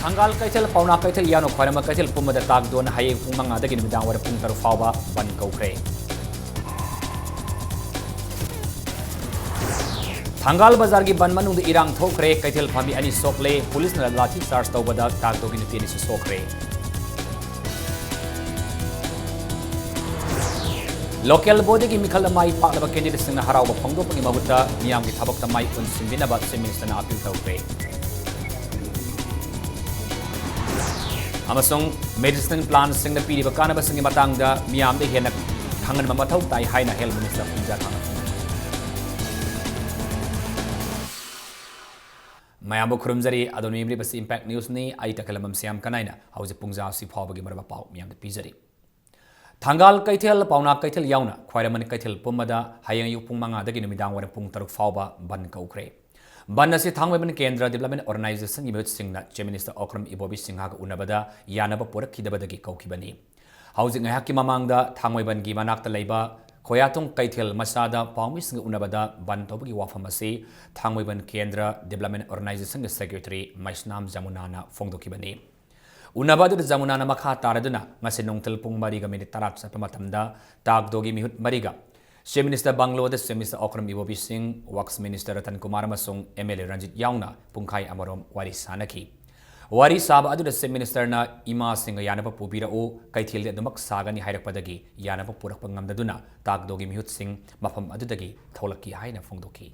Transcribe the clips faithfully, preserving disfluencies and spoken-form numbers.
ꯊꯪꯒꯥꯜ ꯀꯩꯊꯦꯜ, ꯄꯥꯎꯅꯥ ꯀꯩꯊꯦꯜ ꯌꯥꯎꯅ ꯈ꯭ꯋꯥꯏꯔꯝꯕꯟ ꯀꯩꯊꯦꯜ ꯄꯨꯝꯕꯗ ꯇꯥꯛ ꯗꯣꯟ ꯍꯌꯦꯡ ꯄꯨꯡ ꯃꯉꯥꯗꯒꯤ ꯅꯨꯃꯤꯗꯥꯡ ꯋꯥꯏꯔꯝ ꯄꯨꯡ ꯇꯔꯨꯛ ꯐꯥꯎꯕ ꯕꯟ ꯀꯧꯈ꯭ꯔꯦ꯫ ꯊꯪꯒꯥꯜ ꯕꯖꯥꯔꯒꯤ ꯕꯟ ꯃꯅꯨꯡꯗ ꯏꯔꯥꯡ ꯊꯣꯛꯈ꯭ꯔꯦ, ꯀꯩꯊꯦꯜ ꯐꯝꯃꯤ ꯑꯅꯤ ꯁꯣꯛꯂꯦ, ꯄꯨꯂꯤꯁꯅ ꯂꯥꯊꯤ ꯆꯥꯔꯖ ꯇꯧꯕꯗ ꯇꯥꯛ ꯗꯣꯒꯤ ꯅꯨꯄꯤ ꯑꯅꯤꯁꯨ ꯁꯣꯛꯈ꯭ꯔꯦ꯫ Local bodyꯒꯤ ꯃꯤꯈꯜꯗ ꯃꯥꯏ ꯄꯥꯛꯂꯕ candidateꯁꯤꯡꯅ ꯍꯔꯥꯎꯕ ꯐꯣꯡꯗꯣꯛꯄꯒꯤ ꯃꯍꯨꯠꯇ ꯃꯤꯌꯥꯝꯒꯤ ꯊꯕꯛꯇ ꯃꯥꯏ ꯑꯣꯟꯁꯤꯟꯕꯤꯅꯕ Chief Ministerꯅ appeal ꯇꯧꯈ꯭ꯔꯦ꯫ ꯑꯃꯁꯨꯡ medicinal plantꯁꯤꯡꯅ ꯄꯤꯔꯤꯕ ꯀꯥꯟꯅꯕꯁꯤꯡꯒꯤ ꯃꯇꯥꯡꯗ ꯃꯤꯌꯥꯝꯗ ꯍꯦꯟꯅ ꯈꯪꯍꯟꯕ ꯃꯊꯧ ꯇꯥꯏ ꯍꯥꯏꯅ Health Minister ꯄꯨꯡꯖꯥ ꯊꯥꯡꯅ ꯐꯣꯡꯗꯣꯛꯈꯤ꯫ ꯃꯌꯥꯝꯕꯨ ꯈꯨꯔꯨꯝꯖꯔꯤ꯫ ꯑꯗꯣꯝꯅ ꯌꯦꯡꯕꯤꯔꯤꯕꯁꯤ Impact Newsꯅꯤ꯫ ꯑꯩ ꯇꯈꯦꯂꯝꯕꯝ ꯁ꯭ꯌꯥꯝ ꯀꯅꯥꯏꯅ ꯍꯧꯖꯤꯛ ꯄꯨꯡꯖꯥ ꯑꯁꯤ ꯐꯥꯎꯕꯒꯤ ꯃꯔꯨꯞ ꯄꯥꯎ ꯃꯤꯌꯥꯝꯗ ꯄꯤꯖꯔꯤ꯫ ꯊꯪꯒꯥꯜ ꯀꯩꯊꯦꯜ, ꯄꯥꯎꯅꯥ ꯀꯩꯊꯦꯜ ꯌꯥꯎꯅ ꯈ꯭ꯋꯥꯏꯔꯝꯕꯟ ꯀꯩꯊꯦꯜ ꯄꯨꯝꯕꯗ ꯍꯌꯦꯡ ꯑꯌꯨꯛ ꯄꯨꯡ ꯃꯉꯥꯗꯒꯤ ꯅꯨꯃꯤꯗꯥꯡ ꯋꯥꯏꯔꯝ ꯄꯨꯡ ꯇꯔꯨꯛ ꯐꯥꯎꯕ ꯕꯟ ꯀꯧꯈ꯭ꯔꯦ꯫ ꯕꯟ ꯑꯁꯤ ꯊꯥꯡꯃꯩꯕꯟ ꯀꯦꯟꯗ꯭ꯔ Development Organizationꯒꯤ ꯃꯤꯍꯨꯠꯁꯤꯡꯅ Chief Minister ꯑꯣꯀ꯭ꯔꯝ ꯏꯕꯣꯕꯤ ꯁꯤꯡꯍꯒ ꯎꯅꯕꯗ ꯌꯥꯅꯕ ꯄꯨꯔꯛꯈꯤꯗꯕꯗꯒꯤ ꯀꯧꯈꯤꯕꯅꯤ꯫ ꯍꯧꯖꯤꯛ ꯉꯥꯏꯍꯥꯛꯀꯤ ꯃꯃꯥꯡꯗ ꯊꯥꯡꯃꯩꯕꯟꯒꯤ ꯃꯅꯥꯛꯇ ꯂꯩꯕ ꯈꯣꯌꯥꯊꯣꯡ ꯀꯩꯊꯦꯜ ꯃꯆꯥꯗ ꯄꯥꯎꯃꯤꯁꯤꯡꯒ ꯎꯅꯕꯗ ꯕꯟ ꯇꯧꯕꯒꯤ ꯋꯥꯐꯝ ꯑꯁꯤ ꯊꯥꯡꯃꯩꯕꯟ ꯀꯦꯟꯗ꯭ꯔ Development Organizationꯒꯤ Secretary ꯃꯩꯁꯅꯥꯝ ꯖꯃꯨꯅꯥꯅ ꯐꯣꯡꯗꯣꯛꯈꯤꯕꯅꯤ꯫ ꯎꯅꯕ ꯑꯗꯨꯗ ꯖꯃꯨꯅꯥꯅ ꯃꯈꯥ ꯇꯥꯔꯗꯨꯅ ꯉꯁꯤ ꯅꯨꯡꯊꯤꯜ ꯄꯨꯡ ꯃꯔꯤꯒ ꯃꯤꯅꯤꯠ ꯇꯔꯥ ꯆꯠꯄ ꯃꯇꯝꯗ ꯇꯥꯛꯗꯣꯒꯤ ꯃꯤꯍꯨꯠ ꯃꯔꯤꯒ Chief Minister ꯕꯪꯒ꯭ꯂꯣꯗ Chief Minister Okram ꯏꯕꯣꯕꯤ ꯁꯤꯡ, Works Minister ꯔꯇꯟ ꯀꯨꯃꯥꯔ ꯑꯃꯁꯨꯡ MLA ꯔꯟꯖꯤꯠ ꯌꯥꯎꯅ ꯄꯨꯡꯈꯥꯏ ꯑꯃꯔꯣꯝ ꯋꯥꯔꯤ ꯁꯥꯅꯈꯤ꯫ ꯋꯥꯔꯤ ꯁꯥꯕ ꯑꯗꯨꯗ Chief Ministerꯅ ꯏꯃꯥꯁꯤꯡꯒ ꯌꯥꯅꯕ ꯄꯨꯕꯤꯔꯛꯎ, ꯀꯩꯊꯦꯜꯗꯤ ꯑꯗꯨꯃꯛ ꯁꯥꯒꯅꯤ ꯍꯥꯏꯔꯛꯄꯗꯒꯤ ꯌꯥꯅꯕ ꯄꯨꯔꯛꯄ ꯉꯝꯗꯗꯨꯅ ꯇꯥꯛꯗꯣꯒꯤ ꯃꯤꯍꯨꯠꯁꯤꯡ ꯃꯐꯝ ꯑꯗꯨꯗꯒꯤ ꯊꯣꯛꯂꯛꯈꯤ ꯍꯥꯏꯅ ꯐꯣꯡꯗꯣꯛꯈꯤ꯫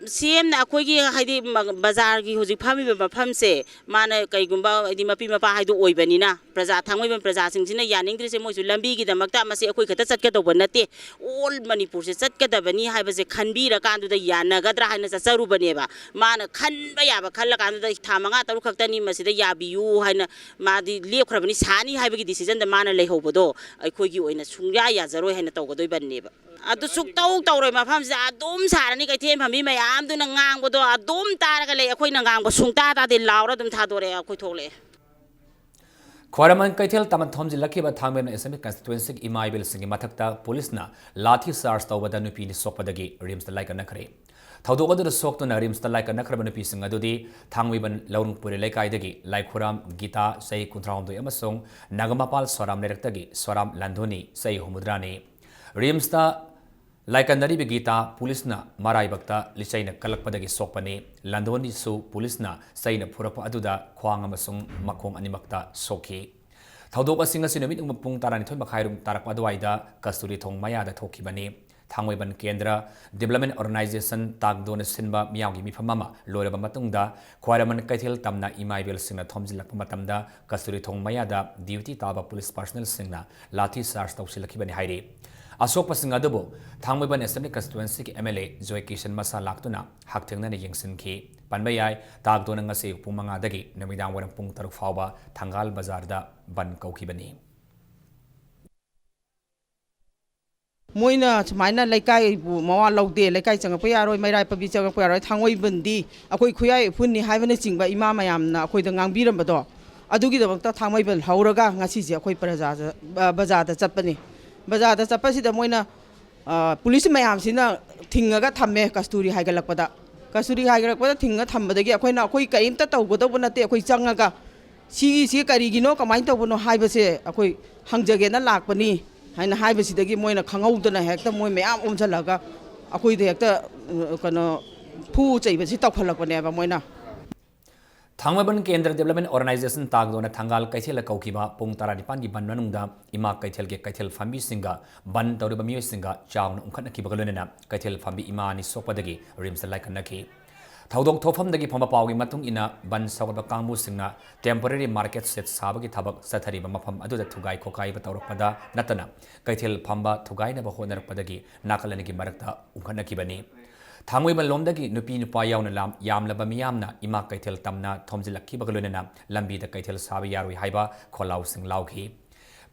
ꯁꯤ ꯑꯦꯝꯅ ꯑꯩꯈꯣꯏꯒꯤ, ꯍꯥꯏꯗꯤ, ꯃ-, ꯕꯖꯥꯔꯒꯤ ꯍꯧꯖꯤꯛ ꯐꯝꯃꯤꯕ ꯃꯐꯝꯁꯦ, ꯃꯥꯅ ꯀꯩꯒꯨꯝꯕ, ꯍꯥꯏꯗꯤ, ꯃꯄꯤ ꯃꯄꯥ ꯍꯥꯏꯗꯣ ꯑꯣꯏꯕꯅꯤꯅ, ꯄ꯭ꯔꯖꯥ, ꯊꯥꯡꯃꯩꯕꯟ ꯄ꯭ꯔꯖꯥꯁꯤꯡꯁꯤꯅ ꯌꯥꯅꯤꯡꯗ꯭ꯔꯤꯁꯦ, ꯃꯣꯏꯁꯨ ꯂꯝꯕꯤꯒꯤꯗꯃꯛꯇ ꯃꯁꯤ ꯑꯩꯈꯣꯏ ꯈꯛꯇ ꯆꯠꯀꯗꯧꯕ ꯅꯠꯇꯦ, all ꯃꯅꯤꯄꯨꯔꯁꯦ ꯆꯠꯀꯗꯕꯅꯤ ꯍꯥꯏꯕꯁꯦ ꯈꯟꯕꯤꯔꯀꯥꯟꯗꯨꯗ ꯌꯥꯅꯒꯗ꯭ꯔꯥ ꯍꯥꯏꯅ ꯆꯠꯆꯔꯨꯕꯅꯦꯕ꯫ ꯃꯥꯅ ꯈꯟꯕ ꯌꯥꯕ ꯈꯜꯂꯀꯥꯟꯗꯨꯗ, "ꯊꯥ ꯃꯉꯥ ꯇꯔꯨꯛ ꯈꯛꯇꯅꯤ, ꯃꯁꯤꯗ ꯌꯥꯕꯤꯌꯨ" ꯍꯥꯏꯅ ꯃꯥꯗꯤ ꯂꯦꯞꯈ꯭ꯔꯕꯅꯤ, ꯁꯥꯅꯤ ꯍꯥꯏꯕꯒꯤ decisionꯗ ꯃꯥꯅ ꯂꯩꯍꯧꯕꯗꯣ ꯑꯩꯈꯣꯏꯒꯤ ꯑꯣꯏꯅ ꯁꯨꯡꯌꯥ ꯌꯥꯖꯔꯣꯏ ꯍꯥꯏꯅ ꯇꯧꯒꯗꯣꯏꯕꯅꯦꯕ꯫ ꯑꯗꯨ ꯁꯨꯛꯇꯧ ꯇꯧꯔꯣꯏ꯫ ꯃꯐꯝꯁꯤꯗ ꯑꯗꯨꯝ ꯁꯥꯔꯅꯤ꯫ ꯀꯩꯊꯦꯜ ꯐꯝꯕꯤ ꯃꯌꯥꯝꯗꯨꯅ ꯉꯥꯡꯕꯗꯣ ꯑꯗꯨꯝ ꯇꯥꯔꯒ ꯂꯩ꯫ ꯑꯩꯈꯣꯏꯅ ꯉꯥꯡꯕ ꯁꯨꯡꯇꯥ ꯇꯥꯗꯦ꯫ ꯂꯥꯎꯔ ꯑꯗꯨꯝ ꯊꯥꯗꯣꯔꯛꯑꯦ꯫ ꯑꯩꯈꯣꯏ ꯊꯣꯛꯂꯛꯑꯦ꯫ ꯈ꯭ꯋꯥꯏꯔꯝꯕꯟ ꯀꯩꯊꯦꯜ ꯇꯝꯅ ꯊꯣꯝꯖꯤꯜꯂꯛꯈꯤꯕ ꯊꯥꯡꯃꯩꯕꯟ ꯑꯦꯁꯦꯝꯕ꯭ꯂꯤ ꯀꯟꯁꯇꯤꯇ꯭ꯋꯦꯟꯁꯤꯒꯤ ꯏꯃꯥ ꯏꯕꯦꯜꯁꯤꯡꯒꯤ ꯃꯊꯛꯇ ꯄꯨꯂꯤꯁꯅ ꯂꯥꯊꯤ ꯆꯥꯔꯖ ꯇꯧꯕꯗ ꯅꯨꯄꯤ ꯑꯅꯤ ꯁꯣꯛꯄꯗꯒꯤ ꯔꯤꯝꯁꯇ ꯂꯥꯏꯀꯠꯅꯈ꯭ꯔꯦ꯫ ꯊꯧꯗꯣꯛ ꯑꯗꯨꯗ ꯁꯣꯛꯇꯨꯅ ꯔꯤꯝꯁꯇ ꯂꯥꯏꯀꯠꯅꯈ꯭ꯔꯕ ꯅꯨꯄꯤꯁꯤꯡ ꯑꯗꯨꯗꯤ ꯊꯥꯡꯃꯩꯕꯟ ꯂꯧꯔꯨꯡꯄꯨꯔꯤ ꯂꯩꯀꯥꯏꯗꯒꯤ ꯂꯥꯏꯈꯨꯔꯥꯝ ꯒꯤꯇꯥ, ꯆꯍꯤ ꯀꯨꯟꯊ꯭ꯔꯥꯍꯨꯝꯗꯣꯏ, ꯑꯃꯁꯨꯡ ꯅꯒꯝꯃꯄꯥꯜ ꯁꯣꯔꯥꯝ ꯂꯩꯔꯛꯇꯒꯤ ꯁꯣꯔꯥꯝ ꯂꯥꯟꯗꯣꯅꯤ, ꯆꯍꯤ ꯍꯨꯝꯐꯨꯇꯔꯥꯅꯤ꯫ ꯔꯤꯝꯁꯇ ꯂꯥꯏꯀꯠꯅꯔꯤꯕ ꯒꯤꯇꯥ ꯄꯨꯂꯤꯁꯅ ꯃꯔꯥꯏꯕꯛꯇ ꯂꯤꯆꯩꯅ ꯀꯜꯂꯛꯄꯗꯒꯤ ꯁꯣꯛꯄꯅꯤ꯫ ꯂꯥꯟꯗꯣꯅꯤꯁꯨ ꯄꯨꯂꯤꯁꯅ ꯆꯩꯅ ꯐꯨꯔꯛꯄ ꯑꯗꯨꯗ ꯈ꯭ꯋꯥꯡ ꯑꯃꯁꯨꯡ ꯃꯈꯣꯡ ꯑꯅꯤꯃꯛꯇ ꯁꯣꯛꯈꯤ꯫ ꯊꯧꯗꯣꯛ ꯑꯁꯤ ꯉꯁꯤ ꯅꯨꯃꯤꯠ ꯄꯨꯡ ꯇꯔꯥꯅꯤꯊꯣꯏ ꯃꯈꯥꯏꯔꯣꯝ ꯇꯥꯔꯛꯄ ꯑꯗꯨꯋꯥꯏꯗ ꯀꯁꯇꯨꯔꯤ ꯊꯣꯡ ꯃꯌꯥꯗ ꯊꯣꯛꯈꯤꯕꯅꯤ꯫ ꯊꯥꯡꯃꯩꯕꯟ ꯀꯦꯟꯗ꯭ꯔ ꯗꯤꯕ꯭ꯂꯞꯃꯦꯟ ꯑꯣꯔꯒꯅꯥꯏꯖꯦꯁꯟ ꯇꯥꯛꯗꯣꯅ ꯁꯤꯟꯕ ꯃꯤꯌꯥꯝꯒꯤ ꯃꯤꯐꯝ ꯑꯃ ꯂꯣꯏꯔꯕ ꯃꯇꯨꯡꯗ ꯈ꯭ꯋꯥꯏꯔꯝꯕꯟ ꯀꯩꯊꯦꯜ ꯇꯝꯅ ꯏꯃꯥ ꯏꯕꯦꯜꯁꯤꯡꯅ ꯊꯣꯝꯖꯤꯜꯂꯛꯄ ꯃꯇꯝꯗ ꯀꯁꯇꯨꯔꯤ ꯊꯣꯡ ꯃꯌꯥꯗ ꯗ꯭ꯌꯨꯇꯤ ꯇꯥꯕ ꯄꯨꯂꯤꯁ ꯄꯥꯔꯁꯅꯦꯜꯁꯤꯡꯅ ꯂꯥꯊꯤ ꯆꯥꯔꯖ ꯇꯧꯁꯤꯜꯂꯛꯈꯤꯕꯅꯤ ꯍꯥꯏꯔꯤ꯫ ꯑꯁꯣꯛꯄꯁꯤꯡ ꯑꯗꯨꯕꯨ ꯊꯥꯡꯃꯩꯕꯟ ꯑꯦꯁꯦꯝꯕ꯭ꯂꯤ ꯀꯟꯁꯇꯤꯇ꯭ꯋꯦꯟꯁꯤꯒꯤ ꯑꯦꯝ ꯑꯦꯜ ꯑꯦ ꯖꯣꯏ ꯀꯤꯁꯟ ꯃꯁꯥ ꯂꯥꯛꯇꯨꯅ ꯍꯛꯊꯦꯡꯅꯅ ꯌꯦꯡꯁꯤꯟꯈꯤ꯫ ꯄꯟꯕ ꯌꯥꯏ, ꯇꯥꯛꯗꯣꯅ ꯉꯁꯤ ꯑꯌꯨꯛ ꯄꯨꯡ ꯃꯉꯥꯗꯒꯤ ꯅꯨꯃꯤꯗꯥꯡ ꯋꯥꯏꯔꯝ ꯄꯨꯡ ꯇꯔꯨꯛ ꯐꯥꯎꯕ ꯊꯪꯒꯥꯜ ꯕꯖꯥꯔꯗ ꯕꯟ ꯀꯧꯈꯤꯕꯅꯤ꯫ ꯃꯣꯏꯅ ꯁꯨꯃꯥꯏꯅ ꯂꯩꯀꯥꯏꯕꯨ ꯃꯋꯥ ꯂꯧꯗꯦ, ꯂꯩꯀꯥꯏ ꯆꯪꯉꯛꯄ ꯌꯥꯔꯣꯏ, ꯃꯩꯔꯥ ꯄꯥꯝꯕꯤ ꯆꯪꯉꯛꯄ ꯌꯥꯔꯣꯏ, ꯊꯥꯡꯃꯩꯕꯟꯗꯤ ꯑꯩꯈꯣꯏ ꯈꯨꯌꯥꯏ ꯎꯐꯨꯟꯅꯤ ꯍꯥꯏꯕꯅꯆꯤꯡꯕ ꯏꯃꯥ ꯃꯌꯥꯝꯅ ꯑꯩꯈꯣꯏꯗ ꯉꯥꯡꯕꯤꯔꯝꯕꯗꯣ, ꯑꯗꯨꯒꯤꯗꯃꯛꯇ ꯊꯥꯡꯃꯩꯕꯟ ꯍꯧꯔꯒ ꯉꯁꯤꯁꯦ ꯑꯩꯈꯣꯏ ꯄ꯭ꯔꯖꯥꯗ, ꯑ, ꯕꯖꯥꯔꯗ ꯆꯠꯄꯅꯤ꯫ ꯕꯖꯥꯔꯗ ꯆꯠꯄꯁꯤꯗ ꯃꯣꯏꯅ, ꯑ, ꯄꯨꯂꯤꯁ ꯃꯌꯥꯝꯁꯤꯅ ꯊꯤꯡꯉꯒ ꯊꯝꯃꯦ ꯀꯁꯇꯨꯔꯤ ꯍꯥꯏꯒꯠꯂꯛꯄꯗ꯫ ꯀꯁꯇꯨꯔꯤ ꯍꯥꯏꯒꯠꯂꯛꯄꯗ ꯊꯤꯡꯉ ꯊꯝꯕꯗꯒꯤ ꯑꯩꯈꯣꯏꯅ, ꯑꯩꯈꯣꯏ ꯀꯔꯤꯝꯇ ꯇꯧꯒꯗꯧꯕ ꯅꯠꯇꯦ, ꯑꯩꯈꯣꯏ ꯆꯪꯉꯒ ꯁꯤꯒꯤꯁꯤ ꯀꯔꯤꯒꯤꯅꯣ, ꯀꯃꯥꯏꯅ ꯇꯧꯕꯅꯣ ꯍꯥꯏꯕꯁꯦ ꯑꯩꯈꯣꯏ ꯍꯪꯖꯒꯦꯅ ꯂꯥꯛꯄꯅꯤ ꯍꯥꯏꯅ ꯍꯥꯏꯕꯁꯤꯗꯒꯤ ꯃꯣꯏꯅ ꯈꯪꯍꯧꯗꯅ ꯍꯦꯛꯇ ꯃꯣꯏ ꯃꯌꯥꯝ ꯑꯣꯝꯁꯤꯜꯂꯒ ꯑꯩꯈꯣꯏꯗ ꯍꯦꯛꯇ, ꯑ, ꯀꯩꯅꯣ, ꯐꯨ ꯆꯩꯕꯁꯤ ꯇꯧꯈꯠꯂꯛꯄꯅꯦꯕ ꯃꯣꯏꯅ꯫ ꯊꯥꯡꯃꯩꯕꯟ ꯀꯦꯟꯗ꯭ꯔ ꯗꯤꯕ꯭ꯂꯞꯃꯦꯟ ꯑꯣꯔꯒꯅꯥꯏꯖꯦꯁꯟ ꯇꯥꯛꯗꯣꯅ ꯊꯪꯒꯥꯜ ꯀꯩꯊꯦꯜꯗ ꯀꯧꯈꯤꯕ ꯄꯨꯡ ꯇꯔꯥꯅꯤꯄꯥꯟꯒꯤ ꯕꯟ ꯃꯅꯨꯡꯗ ꯏꯃꯥ ꯀꯩꯊꯦꯜꯒꯤ ꯀꯩꯊꯦꯜ ꯐꯝꯕꯤꯁꯤꯡꯒ ꯕꯟ ꯇꯧꯔꯤꯕ ꯃꯤꯑꯣꯏꯁꯤꯡꯒ ꯆꯥꯎꯅ ꯎꯪꯈꯠꯅꯈꯤꯕꯒ ꯂꯣꯏꯅꯅ ꯀꯩꯊꯦꯜ ꯐꯝꯕꯤ ꯏꯃꯥ ꯑꯅꯤ ꯁꯣꯛꯄꯗꯒꯤ ꯔꯤꯝꯁꯇ ꯂꯥꯏꯀꯠꯅꯈꯤ꯫ ꯊꯧꯗꯣꯛ ꯊꯣꯛꯐꯝꯗꯒꯤ ꯐꯪꯕ ꯄꯥꯎꯒꯤ ꯃꯇꯨꯡ ꯏꯟꯅ, ꯕꯟ ꯁꯧꯒꯠꯄ ꯀꯥꯡꯕꯨꯁꯤꯡꯅ temporary market shed ꯁꯥꯕꯒꯤ ꯊꯕꯛ ꯆꯠꯊꯔꯤꯕ ꯃꯐꯝ ꯑꯗꯨꯗ ꯊꯨꯒꯥꯏ ꯈꯣꯀꯥꯏꯕ ꯇꯧꯔꯛꯄꯗ ꯅꯠꯇꯅ ꯀꯩꯊꯦꯜ ꯐꯝꯕ ꯊꯨꯒꯥꯏꯅꯕ ꯍꯣꯠꯅꯔꯛꯄꯗꯒꯤ ꯅꯥꯀꯜ ꯑꯅꯤꯒꯤ ꯃꯔꯛꯇ ꯎꯪꯈꯠꯅꯈꯤꯕꯅꯤ꯫ ꯊꯥꯡꯃꯩꯕꯟ ꯂꯣꯝꯗꯒꯤ ꯅꯨꯄꯤ ꯅꯨꯄꯥ ꯌꯥꯎꯅ ꯂꯥꯝ-, ꯌꯥꯝꯂꯕ ꯃꯤꯌꯥꯝꯅ ꯏꯃꯥ ꯀꯩꯊꯦꯜ ꯇꯝꯅ ꯊꯣꯝꯖꯤꯜꯂꯛꯈꯤꯕꯒ ꯂꯣꯏꯅꯅ ꯂꯝꯕꯤꯗ ꯀꯩꯊꯦꯜ ꯁꯥꯕ ꯌꯥꯔꯣꯏ ꯍꯥꯏꯕ ꯈꯣꯜꯂꯥꯎꯁꯤꯡ ꯂꯥꯎꯈꯤ꯫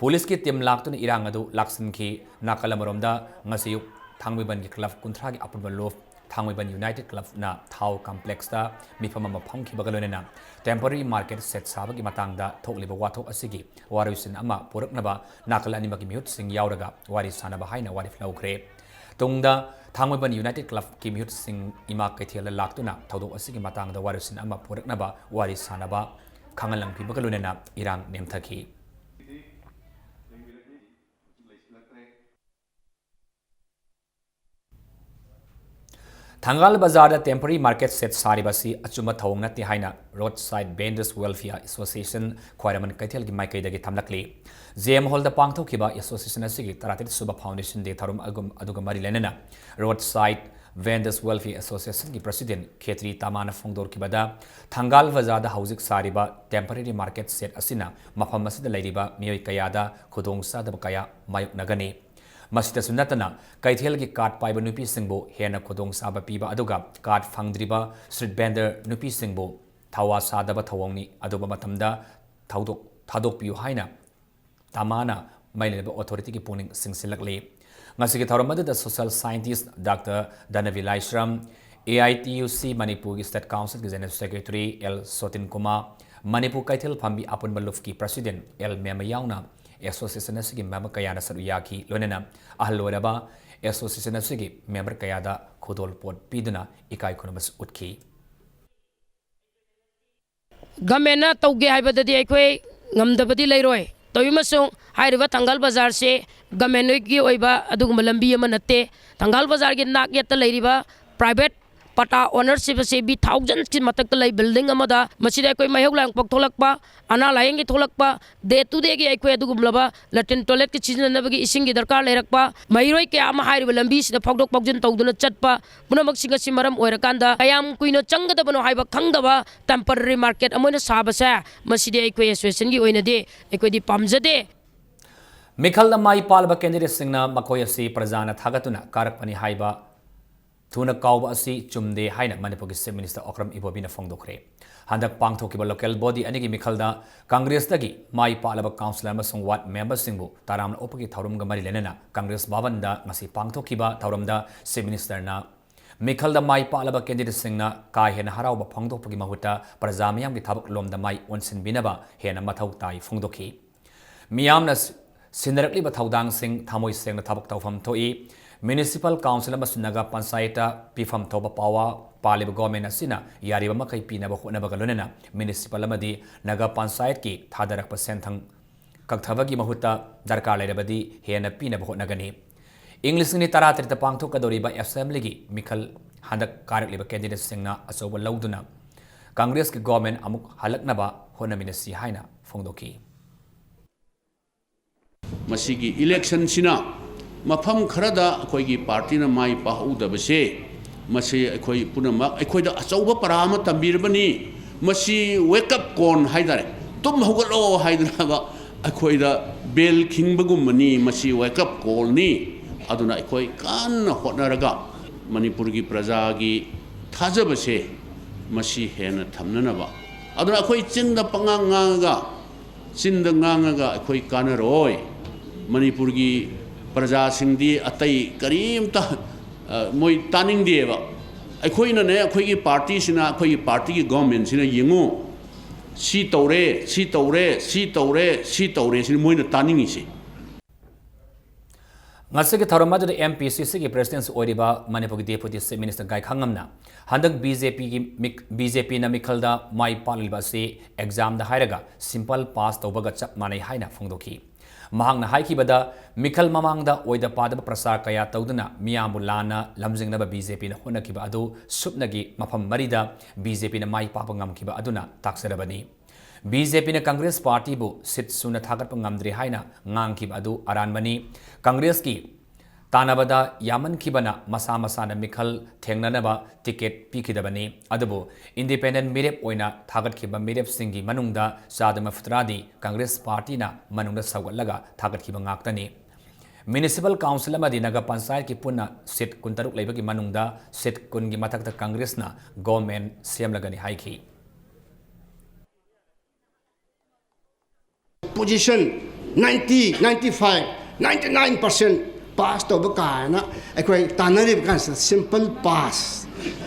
ꯄꯨꯂꯤꯁꯀꯤ ꯇꯤꯝ ꯂꯥꯛꯇꯨꯅ ꯏꯔꯥꯡ ꯑꯗꯨ ꯂꯥꯛꯁꯤꯟꯈꯤ꯫ ꯅꯥꯀꯜ ꯑꯃꯔꯣꯝꯗ, ꯉꯁꯤ ꯑꯌꯨꯛ ꯊꯥꯡꯃꯩꯕꯟꯒꯤ ꯀ꯭ꯂꯕ ꯀꯨꯟꯊ꯭ꯔꯥꯒꯤ ꯑꯄꯨꯟꯕ ꯂꯨꯞ ꯊꯥꯡꯃꯩꯕꯟ ꯌꯨꯅꯥꯏꯇꯦꯗ ꯀ꯭ꯂꯕꯅ ꯊꯥꯎ ꯀꯝꯄ꯭ꯂꯦꯛꯁꯇ ꯃꯤꯐꯝ ꯑꯃ ꯐꯝꯈꯤꯕꯒ ꯂꯣꯏꯅꯅ ꯇꯦꯝꯄꯔꯔꯤ ꯃꯥꯔꯀꯦꯠ ꯁꯦꯠ ꯁꯥꯕꯒꯤ ꯃꯇꯥꯡꯗ ꯊꯣꯛꯂꯤꯕ ꯋꯥꯊꯣꯛ ꯑꯁꯤꯒꯤ ꯋꯥꯔꯣꯏꯁꯤꯟ ꯑꯃ ꯄꯨꯔꯛꯅꯕ ꯅꯥꯀꯜ ꯑꯅꯤꯃꯛꯀꯤ ꯃꯤꯍꯨꯠꯁꯤꯡ ꯌꯥꯎꯔꯒ ꯋꯥꯔꯤ ꯁꯥꯅꯕ ꯍꯥꯏꯅ ꯋꯥꯔꯦꯞ ꯂꯧꯈ꯭ꯔꯦ꯫ ꯇꯨꯡꯗ ꯊꯥꯡꯃꯩꯕꯟ ꯌꯨꯅꯥꯏꯇꯦꯗ ꯀ꯭ꯂꯕꯀꯤ ꯃꯤꯍꯨꯠꯁꯤꯡ ꯏꯃꯥ ꯀꯩꯊꯦꯜꯗ ꯂꯥꯛꯇꯨꯅ ꯊꯧꯗꯣꯛ ꯑꯁꯤꯒꯤ ꯃꯇꯥꯡꯗ ꯋꯥꯔꯣꯏꯁꯤꯟ ꯑꯃ ꯄꯨꯔꯛꯅꯕ ꯋꯥꯔꯤ ꯁꯥꯅꯕ ꯈꯪꯍꯜꯂꯝꯈꯤꯕꯒ ꯂꯣꯏꯅꯅ ꯏꯔꯥꯡ ꯅꯦꯝꯊꯈꯤ꯫ ꯊꯪꯒꯥꯜ ꯕꯖꯥꯔꯗ ꯇꯦꯝꯄꯔꯔꯤ ꯃꯥꯔꯀꯦꯠ ꯁꯦꯠ ꯁꯥꯔꯤꯕ ꯑꯁꯤ ꯑꯆꯨꯝꯕ ꯊꯧꯑꯣꯡ ꯅꯠꯇꯦ ꯍꯥꯏꯅ ꯔꯣꯗ ꯁꯥꯏꯗ ꯚꯦꯟꯗꯔꯁ ꯋꯦꯜꯐꯤꯌꯔ ꯑꯦꯁꯣꯁꯤꯌꯦꯁꯟ ꯈ꯭ꯋꯥꯏꯔꯝꯕꯟ ꯀꯩꯊꯦꯜꯒꯤ ꯃꯥꯏꯀꯩꯗꯒꯤ ꯊꯝꯂꯛꯂꯤ꯫ ꯖꯦ ꯑꯦꯝ ꯍꯣꯜꯗ ꯄꯥꯡꯊꯣꯛꯈꯤꯕ ꯑꯦꯁꯣꯁꯤꯌꯦꯁꯟ ꯑꯁꯤꯒꯤ ꯇꯔꯥꯇꯔꯦꯠ ꯁꯨꯕ ꯐꯥꯎꯟꯗꯦꯁꯟ ꯗꯦ ꯊꯧꯔꯝ ꯑꯗꯨꯒ ꯃꯔꯤ ꯂꯩꯅꯅ ꯔꯣꯗ ꯁꯥꯏꯗ ꯚꯦꯟꯗꯔꯁ ꯋꯦꯜꯐꯤꯌꯔ ꯑꯦꯁꯣꯁꯤꯌꯦꯁꯟꯒꯤ ꯄ꯭ꯔꯁꯤꯗꯦꯟꯠ ꯈꯦꯇ꯭ꯔꯤ ꯇꯥꯃꯥꯅ ꯐꯣꯡꯗꯣꯔꯛꯈꯤꯕꯗ, ꯊꯪꯒꯥꯜ ꯕꯖꯥꯔꯗ ꯍꯧꯖꯤꯛ ꯁꯥꯔꯤꯕ ꯇꯦꯝꯄꯔꯔꯤ ꯃꯥꯔꯀꯦꯠ ꯁꯦꯠ ꯑꯁꯤꯅ ꯃꯐꯝ ꯑꯁꯤꯗ ꯂꯩꯔꯤꯕ ꯃꯤꯑꯣꯏ ꯀꯌꯥꯗ ꯈꯨꯗꯣꯡꯆꯥꯗꯕ ꯀꯌꯥ ꯃꯥꯌꯣꯛꯅꯒꯅꯤ꯫ ꯃꯁꯤꯗꯁꯨ ꯅꯠꯇꯅ, ꯀꯩꯊꯦꯜꯒꯤ ꯀꯥꯔꯗ ꯄꯥꯏꯕ ꯅꯨꯄꯤꯁꯤꯡꯕꯨ ꯍꯦꯟꯅ ꯈꯨꯗꯣꯡꯆꯥꯕ ꯄꯤꯕ ꯑꯗꯨꯒ ꯀꯥꯔꯗ ꯐꯪꯗ꯭ꯔꯤꯕ ꯁ꯭ꯇ꯭ꯔꯤꯠ ꯚꯦꯟꯗꯔ ꯅꯨꯄꯤꯁꯤꯡꯕꯨ ꯊꯋꯥ ꯁꯥꯗꯕ ꯊꯧꯑꯣꯡꯅꯤ꯫ ꯑꯗꯨꯝꯕ ꯃꯇꯝꯗ ꯊꯧꯗꯣꯛ ꯊꯥꯗꯣꯛꯄꯤꯌꯨ ꯍꯥꯏꯅ ꯇꯥꯃꯥꯅ ꯃꯔꯤ ꯂꯩꯅꯕ ꯑꯣꯊꯣꯔꯤꯇꯤꯒꯤ ꯄꯨꯛꯅꯤꯡ ꯆꯤꯡꯁꯤꯜꯂꯛꯂꯤ꯫ ꯉꯁꯤꯒꯤ ꯊꯧꯔꯝ ꯑꯗꯨꯗ social scientist doctor Dhanabir Laishram, A I T U C ꯃꯅꯤꯄꯨꯔꯒꯤ ꯁ꯭ꯇꯦꯠ ꯀꯥꯎꯟꯁꯤꯜꯒꯤ general secretary L Sotin Kumar, Manipur ꯀꯩꯊꯦꯜ ꯐꯝꯕꯤ ꯑꯄꯨꯟꯕ ꯂꯨꯞꯀꯤ ꯄ꯭ꯔꯁꯤꯗꯦꯟꯠ ꯑꯦꯜ ꯃꯦꯝꯕ ꯌꯥꯎꯅ ꯑꯦꯁꯣꯁꯤꯌꯦꯁꯟ ꯑꯁꯤꯒꯤ ꯃꯦꯝꯕꯔ ꯀꯌꯥꯅ ꯁꯔꯨꯛ ꯌꯥꯈꯤ꯫ ꯂꯣꯏꯅꯅ ꯑꯍꯜ ꯑꯣꯏꯔꯕ ꯑꯦꯁꯣꯁꯤꯌꯦꯁꯟ ꯑꯁꯤꯒꯤ ꯃꯦꯝꯕꯔ ꯀꯌꯥꯗ ꯈꯨꯗꯣꯜꯄꯣꯠ ꯄꯤꯗꯨꯅ ꯏꯀꯥꯏ ꯈꯨꯝꯅꯕꯁꯨ ꯎꯠꯈꯤ꯫ ꯒꯃꯦꯟꯅ ꯇꯧꯒꯦ ꯍꯥꯏꯕꯗꯗꯤ ꯑꯩꯈꯣꯏ ꯉꯝꯗꯕꯗꯤ ꯂꯩꯔꯣꯏ꯫ ꯇꯧꯏ ꯑꯃꯁꯨꯡ ꯍꯥꯏꯔꯤꯕ ꯊꯪꯒꯥꯜ ꯕꯖꯥꯔꯁꯦ ꯒꯃꯦꯟ ꯍꯣꯏꯒꯤ ꯑꯣꯏꯕ ꯑꯗꯨꯒꯨꯝꯕ ꯂꯝꯕꯤ ꯑꯃ ꯅꯠꯇꯦ꯫ ꯊꯪꯒꯥꯜ ꯕꯖꯥꯔꯒꯤ ꯅꯥꯛ ꯌꯦꯠꯇ ꯂꯩꯔꯤꯕ ꯄ꯭ꯔꯥꯏꯚꯦꯠ ꯄꯇꯥ ꯑꯣꯅꯔꯁꯤꯞ ꯑꯁꯤ ꯕꯤ ꯊꯥꯎꯖꯟꯁꯀꯤ ꯃꯊꯛꯇ ꯂꯩ ꯕꯤꯜꯗꯤꯡ ꯑꯃꯗ꯫ ꯃꯁꯤꯗ ꯑꯩꯈꯣꯏ ꯃꯩꯍꯧ ꯂꯥꯡꯄꯣꯛ ꯊꯣꯛꯂꯛꯄ, ꯑꯅꯥ ꯂꯥꯌꯦꯡꯒꯤ ꯊꯣꯛꯂꯛꯄ, ꯗꯦ ꯇꯨ ꯗꯦꯒꯤ ꯑꯩꯈꯣꯏ ꯑꯗꯨꯒꯨꯝꯂꯕ ꯂꯦꯇ꯭ꯔꯤꯟ ꯇꯣꯏꯂꯦꯠꯀꯤ ꯁꯤꯖꯤꯟꯅꯅꯕꯒꯤ ꯏꯁꯤꯡꯒꯤ ꯗꯔꯀꯥꯔ ꯂꯩꯔꯛꯄ, ꯃꯍꯩꯔꯣꯏ ꯀꯌꯥ ꯑꯃ ꯍꯥꯏꯔꯤꯕ ꯂꯝꯕꯤꯁꯤꯗ ꯐꯥꯎꯗꯣꯛ ꯐꯥꯎꯖꯤꯟ ꯇꯧꯗꯨꯅ ꯆꯠꯄ, ꯄꯨꯝꯅꯃꯛꯁꯤꯡ ꯑꯁꯤ ꯃꯔꯝ ꯑꯣꯏꯔꯀꯥꯟꯗ ꯀꯌꯥꯝ ꯀꯨꯏꯅ ꯆꯪꯒꯗꯕꯅꯣ ꯍꯥꯏꯕ ꯈꯪꯗꯕ ꯇꯦꯝꯄꯔꯔꯤ ꯃꯥꯔꯀꯦꯠ ꯑꯃ ꯑꯣꯏꯅ ꯁꯥꯕꯁꯦ, ꯃꯁꯤꯗꯤ ꯑꯩꯈꯣꯏ ꯑꯦꯁꯣꯁꯤꯌꯦꯁꯟꯒꯤ ꯑꯣꯏꯅꯗꯤ ꯑꯩꯈꯣꯏꯗꯤ ꯄꯥꯝꯖꯗꯦ꯫ ꯃꯤꯈꯜꯗ ꯃꯥꯏ ꯄꯥꯛꯂꯕ ꯀꯦꯟꯗꯤꯗꯦꯠꯁꯤꯡꯅ ꯃꯈꯣꯏ ꯑꯁꯤ ꯄ꯭ꯔꯖꯥꯅ ꯊꯥꯒꯠꯇꯨꯅ ꯀꯥꯔꯛꯄꯅꯤ ꯍꯥꯏꯕ ꯊꯨꯅ ꯀꯥꯎꯕ ꯑꯁꯤ ꯆꯨꯝꯗꯦ ꯍꯥꯏꯅ ꯃꯅꯤꯄꯨꯔꯒꯤ ꯆꯤꯐ ꯃꯤꯅꯤꯁꯇꯔ ꯑꯣꯀ꯭ꯔꯝ ꯏꯕꯣꯕꯤꯅ ꯐꯣꯡꯗꯣꯛꯈ꯭ꯔꯦ꯫ ꯍꯟꯗꯛ ꯄꯥꯡꯊꯣꯛꯈꯤꯕ ꯂꯣꯀꯦꯜ ꯕꯣꯗꯤ ꯑꯅꯤꯒꯤ ꯃꯤꯈꯜꯗ ꯀꯪꯒ꯭ꯔꯦꯁꯇꯒꯤ ꯃꯥꯏ ꯄꯥꯛꯂꯕ ꯀꯥꯎꯟꯁꯤꯂꯔ ꯑꯃꯁꯨꯡ ꯋꯥꯔꯗ ꯃꯦꯝꯕꯔꯁꯤꯡꯕꯨ ꯇꯔꯥꯝꯅ ꯑꯣꯛꯄꯒꯤ ꯊꯧꯔꯝꯒ ꯃꯔꯤ ꯂꯩꯅꯅ ꯀꯪꯒ꯭ꯔꯦꯁ ꯚꯕꯟꯗ ꯉꯁꯤ ꯄꯥꯡꯊꯣꯛꯈꯤꯕ ꯊꯧꯔꯝꯗ ꯆꯤꯐ ꯃꯤꯅꯤꯁꯇꯔꯅ ꯃꯤꯈꯜꯗ ꯃꯥꯏ ꯄꯥꯛꯂꯕ candidateꯁꯤꯡꯅ ꯀꯥ ꯍꯦꯟꯅ ꯍꯔꯥꯎꯕ ꯐꯣꯡꯗꯣꯛꯄꯒꯤ ꯃꯍꯨꯠꯇ ꯄ꯭ꯔꯖꯥ ꯃꯤꯌꯥꯝꯒꯤ ꯊꯕꯛ ꯂꯣꯝꯗ ꯃꯥꯏ ꯑꯣꯟꯁꯤꯟꯕꯤꯅꯕ ꯍꯦꯟꯅ ꯃꯊꯧ ꯇꯥꯏ ꯐꯣꯡꯗꯣꯛꯈꯤ꯫ ꯃꯤꯌꯥꯝꯅ ꯁꯤ-, ꯁꯤꯟꯅꯔꯛꯂꯤꯕ ꯊꯧꯗꯥꯡꯁꯤꯡ ꯊꯃꯣꯏ ꯁꯦꯡꯅ ꯊꯕꯛ ꯇꯧꯐꯝ ꯊꯣꯛꯏ꯫ Municipal Council ꯑꯃꯁꯨꯡ ꯅꯒꯥ ꯄꯟꯆꯥꯌꯠꯇ ꯄꯤꯐꯝ ꯊꯣꯛꯄ power ꯄꯥꯜꯂꯤꯕ government ꯑꯁꯤꯅ ꯌꯥꯔꯤꯕ ꯃꯈꯩ ꯄꯤꯅꯕ ꯍꯣꯠꯅꯕꯒ ꯂꯣꯏꯅꯅ municipal ꯑꯃꯗꯤ ꯅꯒꯥ ꯄꯟꯆꯥꯌꯠꯀꯤ ꯊꯥꯗꯔꯛꯄ ꯁꯦꯟꯊꯪ ꯀꯛꯊꯕꯒꯤ ꯃꯍꯨꯠꯇ ꯗꯔꯀꯥꯔ ꯂꯩꯔꯕꯗꯤ ꯍꯦꯟꯅ ꯄꯤꯅꯕ ꯍꯣꯠꯅꯒꯅꯤ꯫ ꯏꯪ ꯂꯤꯁꯤꯡ ꯑꯅꯤ ꯇꯔꯥꯇꯔꯦꯠꯇ ꯄꯥꯡꯊꯣꯛꯀꯗꯧꯔꯤꯕ assemblyꯒꯤ ꯃꯤꯈꯜ ꯍꯟꯗꯛ ꯀꯥꯔꯛꯂꯤꯕ candidateꯁꯤꯡꯅ ꯑꯆꯧꯕ ꯂꯧꯗꯨꯅ Congressꯀꯤ government ꯑꯃꯨꯛ ꯍꯜꯂꯛꯅꯕ ꯍꯣꯠꯅꯃꯤꯟꯅꯁꯤ ꯍꯥꯏꯅ ꯐꯣꯡꯗꯣꯛꯈꯤ꯫ ꯃꯁꯤꯒꯤ electionꯁꯤꯅ ꯃꯐꯝ ꯈꯔꯗ ꯑꯩꯈꯣꯏꯒꯤ partyꯅ ꯃꯥꯏ ꯄꯥꯛꯍꯧꯗꯕꯁꯦ, ꯃꯁꯤ ꯑꯩꯈꯣꯏ ꯄꯨꯝꯅꯃꯛ ꯑꯩꯈꯣꯏꯗ ꯑꯆꯧꯕ ꯄꯔꯥ ꯑꯃ ꯇꯝꯕꯤꯔꯕꯅꯤ꯫ ꯃꯁꯤ wake up call ꯍꯥꯏꯇꯥꯔꯦ, ꯇꯨꯝ ꯍꯧꯒꯠꯂꯣ ꯍꯥꯏꯗꯅꯕ ꯑꯩꯈꯣꯏꯗ bell ꯈꯤꯡꯕꯒꯨꯝꯕꯅꯤ꯫ ꯃꯁꯤ wake up callꯅꯤ꯫ ꯑꯗꯨꯅ ꯑꯩꯈꯣꯏ ꯀꯟꯅ ꯍꯣꯠꯅꯔꯒ ꯃꯅꯤꯄꯨꯔꯒꯤ ꯄ꯭ꯔꯖꯥꯒꯤ ꯊꯥꯖꯕꯁꯦ ꯃꯁꯤ ꯍꯦꯟꯅ ꯊꯝꯅꯅꯕ, ꯑꯗꯨꯅ ꯑꯩꯈꯣꯏ ꯆꯤꯟꯗ ꯄꯉꯥꯡ ꯉꯥꯡꯉꯒ, ꯆꯤꯟꯗ ꯉꯥꯡꯉꯒ ꯑꯩꯈꯣꯏ ꯀꯥꯟꯅꯔꯣꯏ꯫ ꯃꯅꯤꯄꯨꯔꯒꯤ ꯄ꯭ꯔꯖꯥꯁꯤꯡꯗꯤ ꯑꯇꯩ ꯀꯔꯤꯝꯇ, ꯑ, ꯃꯣꯏ ꯇꯥꯅꯤꯡꯗꯦꯕ꯫ ꯑꯩꯈꯣꯏꯅꯅꯦ, ꯑꯩꯈꯣꯏꯒꯤ partyꯁꯤꯅ, ꯑꯩꯈꯣꯏꯒꯤ partyꯒꯤ governmentꯁꯤꯅ ꯌꯦꯡꯉꯨ, ꯁꯤ ꯇꯧꯔꯦ, ꯁꯤ ꯇꯧꯔꯦ, ꯁꯤ ꯇꯧꯔꯦ, ꯁꯤ ꯇꯧꯔꯦ, ꯁꯤꯅꯤ ꯃꯣꯏꯅ ꯇꯥꯅꯤꯡꯉꯤꯁꯦ꯫ ꯉꯁꯤꯒꯤ ꯊꯧꯔꯝ ꯑꯗꯨꯗ MPCCꯒꯤ president ꯑꯣꯏꯔꯤꯕ ꯃꯅꯤꯄꯨꯔꯒꯤ Deputy Chief Minister ꯒꯥꯏꯈꯥꯉꯝꯅ ꯍꯟꯗꯛ BJPꯒꯤ ꯃꯤꯛ-, BJPꯅ ꯃꯤꯈꯜꯗ ꯃꯥꯏ ꯄꯥꯛꯂꯤꯕ ꯑꯁꯤ examꯗ ꯍꯥꯏꯔꯒ simple pass ꯇꯧꯕꯒ ꯆꯞ ꯃꯥꯟꯅꯩ ꯍꯥꯏꯅ ꯐꯣꯡꯗꯣꯛꯈꯤ꯫ ꯃꯍꯥꯛꯅ ꯍꯥꯏꯈꯤꯕꯗ, ꯃꯤꯈꯜ ꯃꯃꯥꯡꯗ ꯑꯣꯏꯗ ꯄꯥꯗꯕ ꯄ꯭ꯔꯆꯥꯔ ꯀꯌꯥ ꯇꯧꯗꯨꯅ ꯃꯤꯌꯥꯝꯕꯨ ꯂꯥꯟꯅ ꯂꯝꯖꯤꯡꯅꯕ BJPꯅ ꯍꯣꯠꯅꯈꯤꯕ ꯑꯗꯨ ꯁꯨꯞꯅꯒꯤ ꯃꯐꯝ ꯃꯔꯤꯗ BJPꯅ ꯃꯥꯏ ꯄꯥꯛꯄ ꯉꯝꯈꯤꯕ ꯑꯗꯨꯅ ꯇꯥꯛꯆꯔꯕꯅꯤ꯫ BJPꯅ Congress partyꯕꯨ seat ꯁꯨꯅ ꯊꯥꯒꯠꯄ ꯉꯝꯗ꯭ꯔꯤ ꯍꯥꯏꯅ ꯉꯥꯡꯈꯤꯕ ꯑꯗꯨ ꯑꯔꯥꯟꯕꯅꯤ꯫ Congressꯀꯤ ꯇꯥꯟꯅꯕꯗ ꯌꯥꯝꯃꯟꯈꯤꯕꯅ ꯃꯁꯥ ꯃꯁꯥꯅ ꯃꯤꯈꯜ ꯊꯦꯡꯅꯅꯕ ticket ꯄꯤꯈꯤꯗꯕꯅꯤ꯫ ꯑꯗꯨꯕꯨ independent ꯃꯤꯔꯦꯞ ꯑꯣꯏꯅ ꯊꯥꯒꯠꯈꯤꯕ ꯃꯤꯔꯦꯞꯁꯤꯡꯒꯤ ꯃꯅꯨꯡꯗ ꯆꯥꯗ ꯃꯔꯤꯐꯨꯇꯔꯥꯗꯤ Congress partyꯅ ꯃꯅꯨꯡꯗ ꯁꯧꯒꯠꯂꯒ ꯊꯥꯒꯠꯈꯤꯕ ꯉꯥꯛꯇꯅꯤ꯫ Municipal Council ꯑꯃꯗꯤ ꯅꯒꯔ ꯄꯟꯆꯥꯌꯠꯀꯤ ꯄꯨꯟꯅ seat ꯀꯨꯟꯇꯔꯨꯛ ꯂꯩꯕꯒꯤ ꯃꯅꯨꯡꯗ seat ꯀꯨꯟꯒꯤ ꯃꯊꯛꯇ Congressꯅ government ꯁꯦꯝꯂꯒꯅꯤ ꯍꯥꯏꯈꯤ꯫ Position ninety, ninety-five, ninety-nine percent pass ꯇꯧꯕ ꯀꯥꯏꯅ ꯑꯩꯈꯣꯏ ꯇꯥꯟꯅꯔꯤꯕ ꯀꯥꯟꯁꯤꯗ simple pass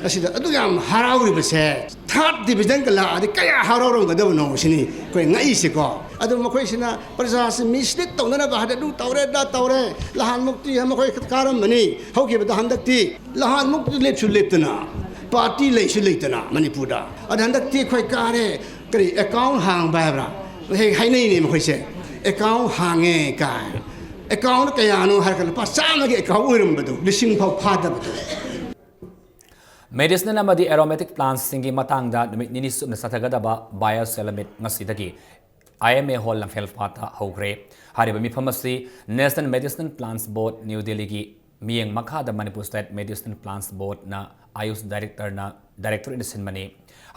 ꯑꯁꯤꯗ ꯑꯗꯨ ꯌꯥꯝ ꯍꯔꯥꯎꯔꯤꯕꯁꯦ, third divisionꯒ ꯂꯥꯛꯑꯗꯤ ꯀꯌꯥ ꯍꯔꯥꯎꯔꯝꯒꯗꯕꯅꯣ ꯁꯤꯅꯤ ꯑꯩꯈꯣꯏ ꯉꯛꯏꯁꯦꯀꯣ꯫ ꯑꯗꯨ ꯃꯈꯣꯏꯁꯤꯅ ꯄ꯭ꯔꯖꯥꯁꯤ mislead ꯇꯧꯅꯅꯕ ꯍꯥꯏꯗꯤ ꯑꯗꯨ ꯇꯧꯔꯦ ꯑꯗꯥ ꯇꯧꯔꯦ, ꯅꯍꯥꯟꯃꯨꯛꯇꯤ ꯃꯈꯣꯏ ꯀꯥꯔꯝꯕꯅꯤ, ꯍꯧꯈꯤꯕꯗ ꯍꯟꯗꯛꯇꯤ ꯅꯍꯥꯟꯃꯨꯛꯇꯤ ꯂꯦꯞꯁꯨ ꯂꯦꯞꯇꯅ, party ꯂꯩꯁꯨ ꯂꯩꯇꯅ ꯃꯅꯤꯄꯨꯔꯗ꯫ ꯑꯗ ꯍꯟꯗꯛꯇꯤ ꯑꯩꯈꯣꯏ ꯀꯥꯔꯦ, ꯀꯔꯤ account ꯍꯥꯡꯕ ꯍꯥꯏꯕ꯭ꯔꯥ? ꯍꯦꯛ ꯍꯥꯏꯅꯩꯅꯦ ꯃꯈꯣꯏꯁꯦ, account ꯍꯥꯡꯉꯦ ꯀꯥꯏꯅ꯫ Accountꯗ ꯀꯌꯥꯅꯣ ꯍꯥꯏꯔꯒ ꯂꯨꯄꯥ ꯆꯥꯝꯃꯒꯤ account ꯑꯣꯏꯔꯝꯕꯗꯣ, ꯂꯤꯁꯤꯡ ꯐꯥꯎ ꯐꯥꯗꯕꯗꯣ꯫ Medicinal ꯑꯃꯗꯤ aromatic plantꯁꯤꯡꯒꯤ ꯃꯇꯥꯡꯗ ꯅꯨꯃꯤꯠ ꯅꯤꯅꯤ ꯆꯨꯞꯅ ꯆꯠꯊꯒꯗꯕ Bio Summit ꯉꯁꯤꯗꯒꯤ I M A Hall ꯂꯝꯐꯦꯜ ꯄꯥꯠꯇ ꯍꯧꯈ꯭ꯔꯦ꯫ ꯍꯥꯏꯔꯤꯕ ꯃꯤꯐꯝ ꯑꯁꯤ National Medicinal Plants Board, New Delhiꯒꯤ ꯃꯤꯠꯌꯦꯡ ꯃꯈꯥꯗ Manipur State Medicinal Plants Boardꯅ AYUSH Directorꯅ Director ꯑꯣꯏꯅ ꯁꯤꯟꯕꯅꯤ꯫